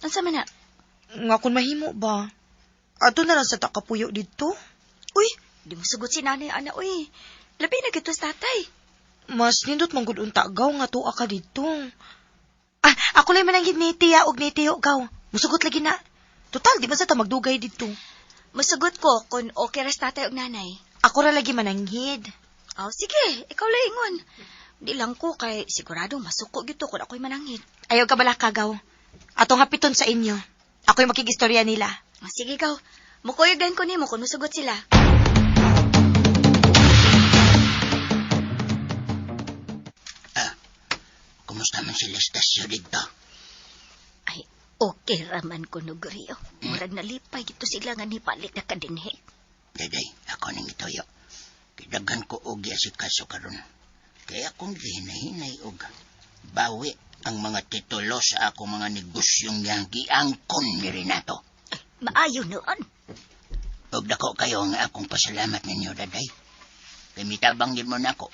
Speaker 11: Unsa man na?
Speaker 5: Nga kun mahimo ba? Ato na lang sa takapuyo dito.
Speaker 11: Uy, di mo sugot si nanay ana uy. Labi na gito sa tatay.
Speaker 5: Mas nindot man gud unta gaw nga tuwa ka dito. Ah, ako lang man ang ni tiya og ni tiyo gaw. Musugot lagi na. Total di man sa ta magdugay dito.
Speaker 11: Musugot ko kung okay ra sa tatay og nanay.
Speaker 5: Ako ra lagi mananghid.
Speaker 11: Oh, sige, ikaw lang ingon. Di lang ko kay sigurado masuko gito kung ako'y mananghid.
Speaker 5: Ayaw ka bala kagaw. Atong hapiton sa inyo. Ako'y makigistorya nila.
Speaker 11: Ah, sige gaw. Mukuyog din ko nimo kung musugot sila.
Speaker 7: Kumusta man sila stasyo dito?
Speaker 3: Ay, okay raman ko no, Gorio. Murag nalipay gito sila nga nibalik na kadinhi.
Speaker 7: Daday, ako ning ituyo. Kidaghan ko og asikaso karon. Kaya akong gihinahinay og bawi ang mga titulo sa akong mga negosyong yang giangkon ni Renato.
Speaker 3: Maayo noon.
Speaker 7: Og dako kayo ang akong pasalamat ninyo, daday. Kay mitabang gid mo nako.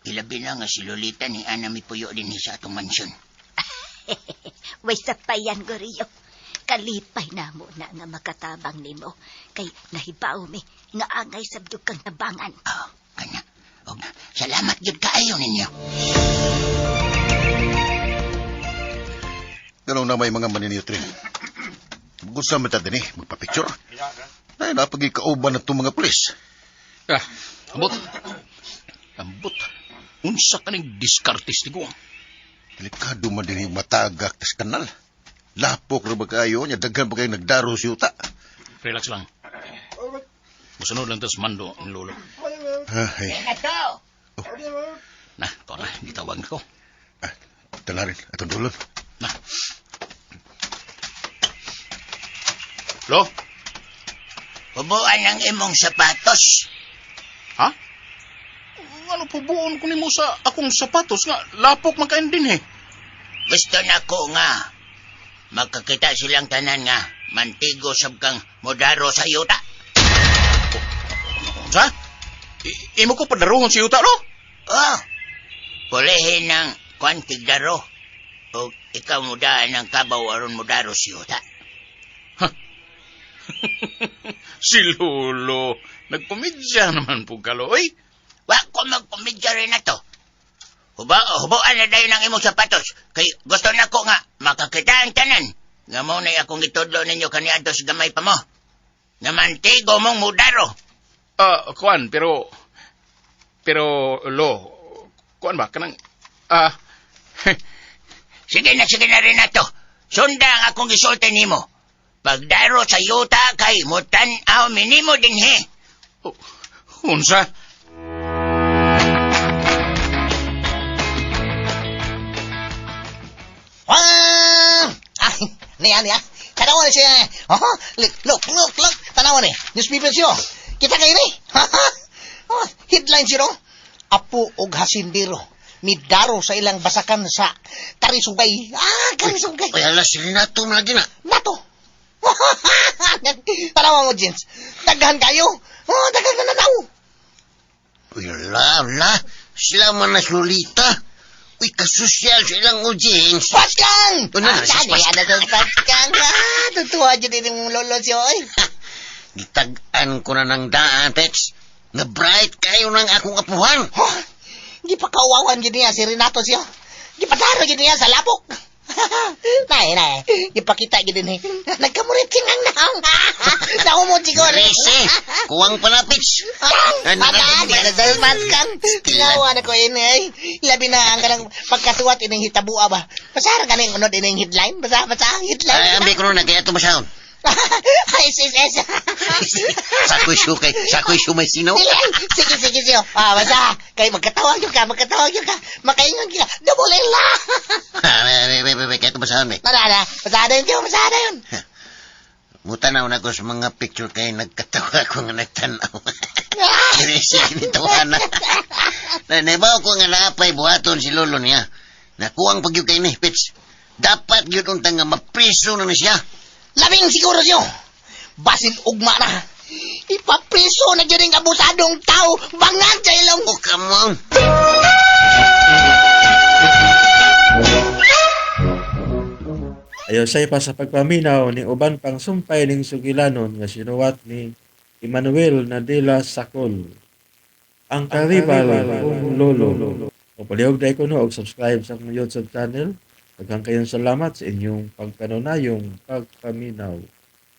Speaker 7: Ilabi na nga si Lolita ni Ana mipuyo dinhi sa atong mansyon.
Speaker 3: Way sa payan, Gorio. Kalipay na mo na nga makatabang nimo. Kay nahibaw mi nga angay sabdog kang tabangan.
Speaker 7: Oh, kana. Og salamat gyud kaayo ninyo.
Speaker 13: Ganun na may mga maninutrin. Bukod sa mata din eh, magpapicture. Ay, napagikauban na itong mga pulis.
Speaker 9: Ah, ambot. Ambot. Unsa kaning diskartis ni Guang?
Speaker 13: Delikado man din yung matagak tas kanal. Lapok ra ba kayo niya, daghan ba kayo nagdaro sa yuta?
Speaker 9: Relax lang. Musunod lang tas mando ni Lolo.
Speaker 13: Ay,
Speaker 7: Renato!
Speaker 9: Na, ito na. Gitawag ko.
Speaker 13: ah, tala rin, atong dulon.
Speaker 9: Na. Lo?
Speaker 7: Hubuan ang imong sapatos.
Speaker 9: Ha? Ano po buon ko nimo sa akong sapatos nga lapok man kain din eh.
Speaker 7: Gusto na ko nga magkakita silang tanan nga mantigo sab kang modaro sa yuta.
Speaker 9: Unsa? Imo ko padaruhon si yuta lo?
Speaker 7: Oh. Pulihin ng kwan tigdaro. O ikaw mudaan ng kabaw aron modaro si yuta.
Speaker 9: Si Lolo, nagkomedya naman po kalo, oy.
Speaker 7: Wa ko magkomedya rin na to. Hubuan na dayon ang imong sapatos. Kay gusto na ko nga makakita ang tanan. Nga mo na akong gitudlo ninyo kaniadto sa gamay pa mo. Nga mantigo mong mudaro.
Speaker 9: Ah, kuan, pero lo, kuan ba kanang ah
Speaker 7: Sige na Renato. Sunda ang akong gisulti nimo. Pagdaro sa yuta kay mutan-aw minimo dinhi.
Speaker 9: Oh, unsa?
Speaker 10: Ah! Ay, niya, niya. Tanawa ni siya. Oh, look, look, look, look. Tanawa ni. Newspaper siyo. Kita kayo ni. Oh, headline siyo. Apo og hasindero. Midaro sa ilang basakan sa Karisugay. Ah, Karisugay.
Speaker 6: Uy, hala, si Renato man lagi na.
Speaker 10: Nato. Tanawa mo, Jens. Daghan kayo. Oh, daghan na nanaw.
Speaker 6: Uy, hala, hala. Sila man na si Lolita. Uy, kasosyal sa ilang audience.
Speaker 10: Paskang!
Speaker 6: Ano na, si
Speaker 10: Paskang. Ano sa Paskang? Ah, tutuwa dyan din yung lolo siyo. Oy.
Speaker 6: Gitag-an ko na ng daan, Pets. Na bright kayo ng akong apuhan.
Speaker 10: Huh? Di pa kauwawan gid niya si Renato siya. Di pa daro gid niya sa labok. Nay, nay. Di pa kita gid ni. Nagkamurit ang naong. Naumod siguro.
Speaker 6: Rese, kuwang pa na, Pets. Ano
Speaker 10: Mata, di na sa Paskang. Tilawa na ko ini ay. Labi na ang kanang pagkasuwat ining hitabua ba. Basa ra kaning unod ining headline. Basa, basa headline.
Speaker 6: Ay, ambi ko na, kaya ito masahon.
Speaker 10: Ay, sis, sis.
Speaker 6: Sakoy sukay, sakoy sumay sinaw.
Speaker 10: Dili, ay. Sige, sige, siyo. Ah, basta. Kay magkatawag yun ka, magkatawag yun ka. Makaingon ka. Double L la.
Speaker 6: Ha, be, be, be, be, kaya ito basahan, be.
Speaker 10: Wala na. Pasada yun, siyo. Pasada yun.
Speaker 6: Mutanaw na ko sa mga picture kay nagkatawa ko nga nagtanaw. Dili siya kinitawa na. Naibaw ko nga naapay buhaton si lolo niya. Nakuang pagyo kay ni, Pits. Dapat yun unta nga mapriso na ni siya.
Speaker 10: Labing siguro siyo. Basin ugma na. Ipapriso na dyan ang abusadong tao. Bangag sa ilong.
Speaker 6: Oh, come on.
Speaker 1: Ayo say pa sa pagpaminaw ni uban pang sumpay ning sugilanon nga sinuwat ni Emmanuel Nadila Sakol. Ang karibal kong lolo. O palihog dahil ko no, og subscribe sa akong YouTube channel. Daghang kayong salamat sa inyong pagkanunayong pagpaminaw.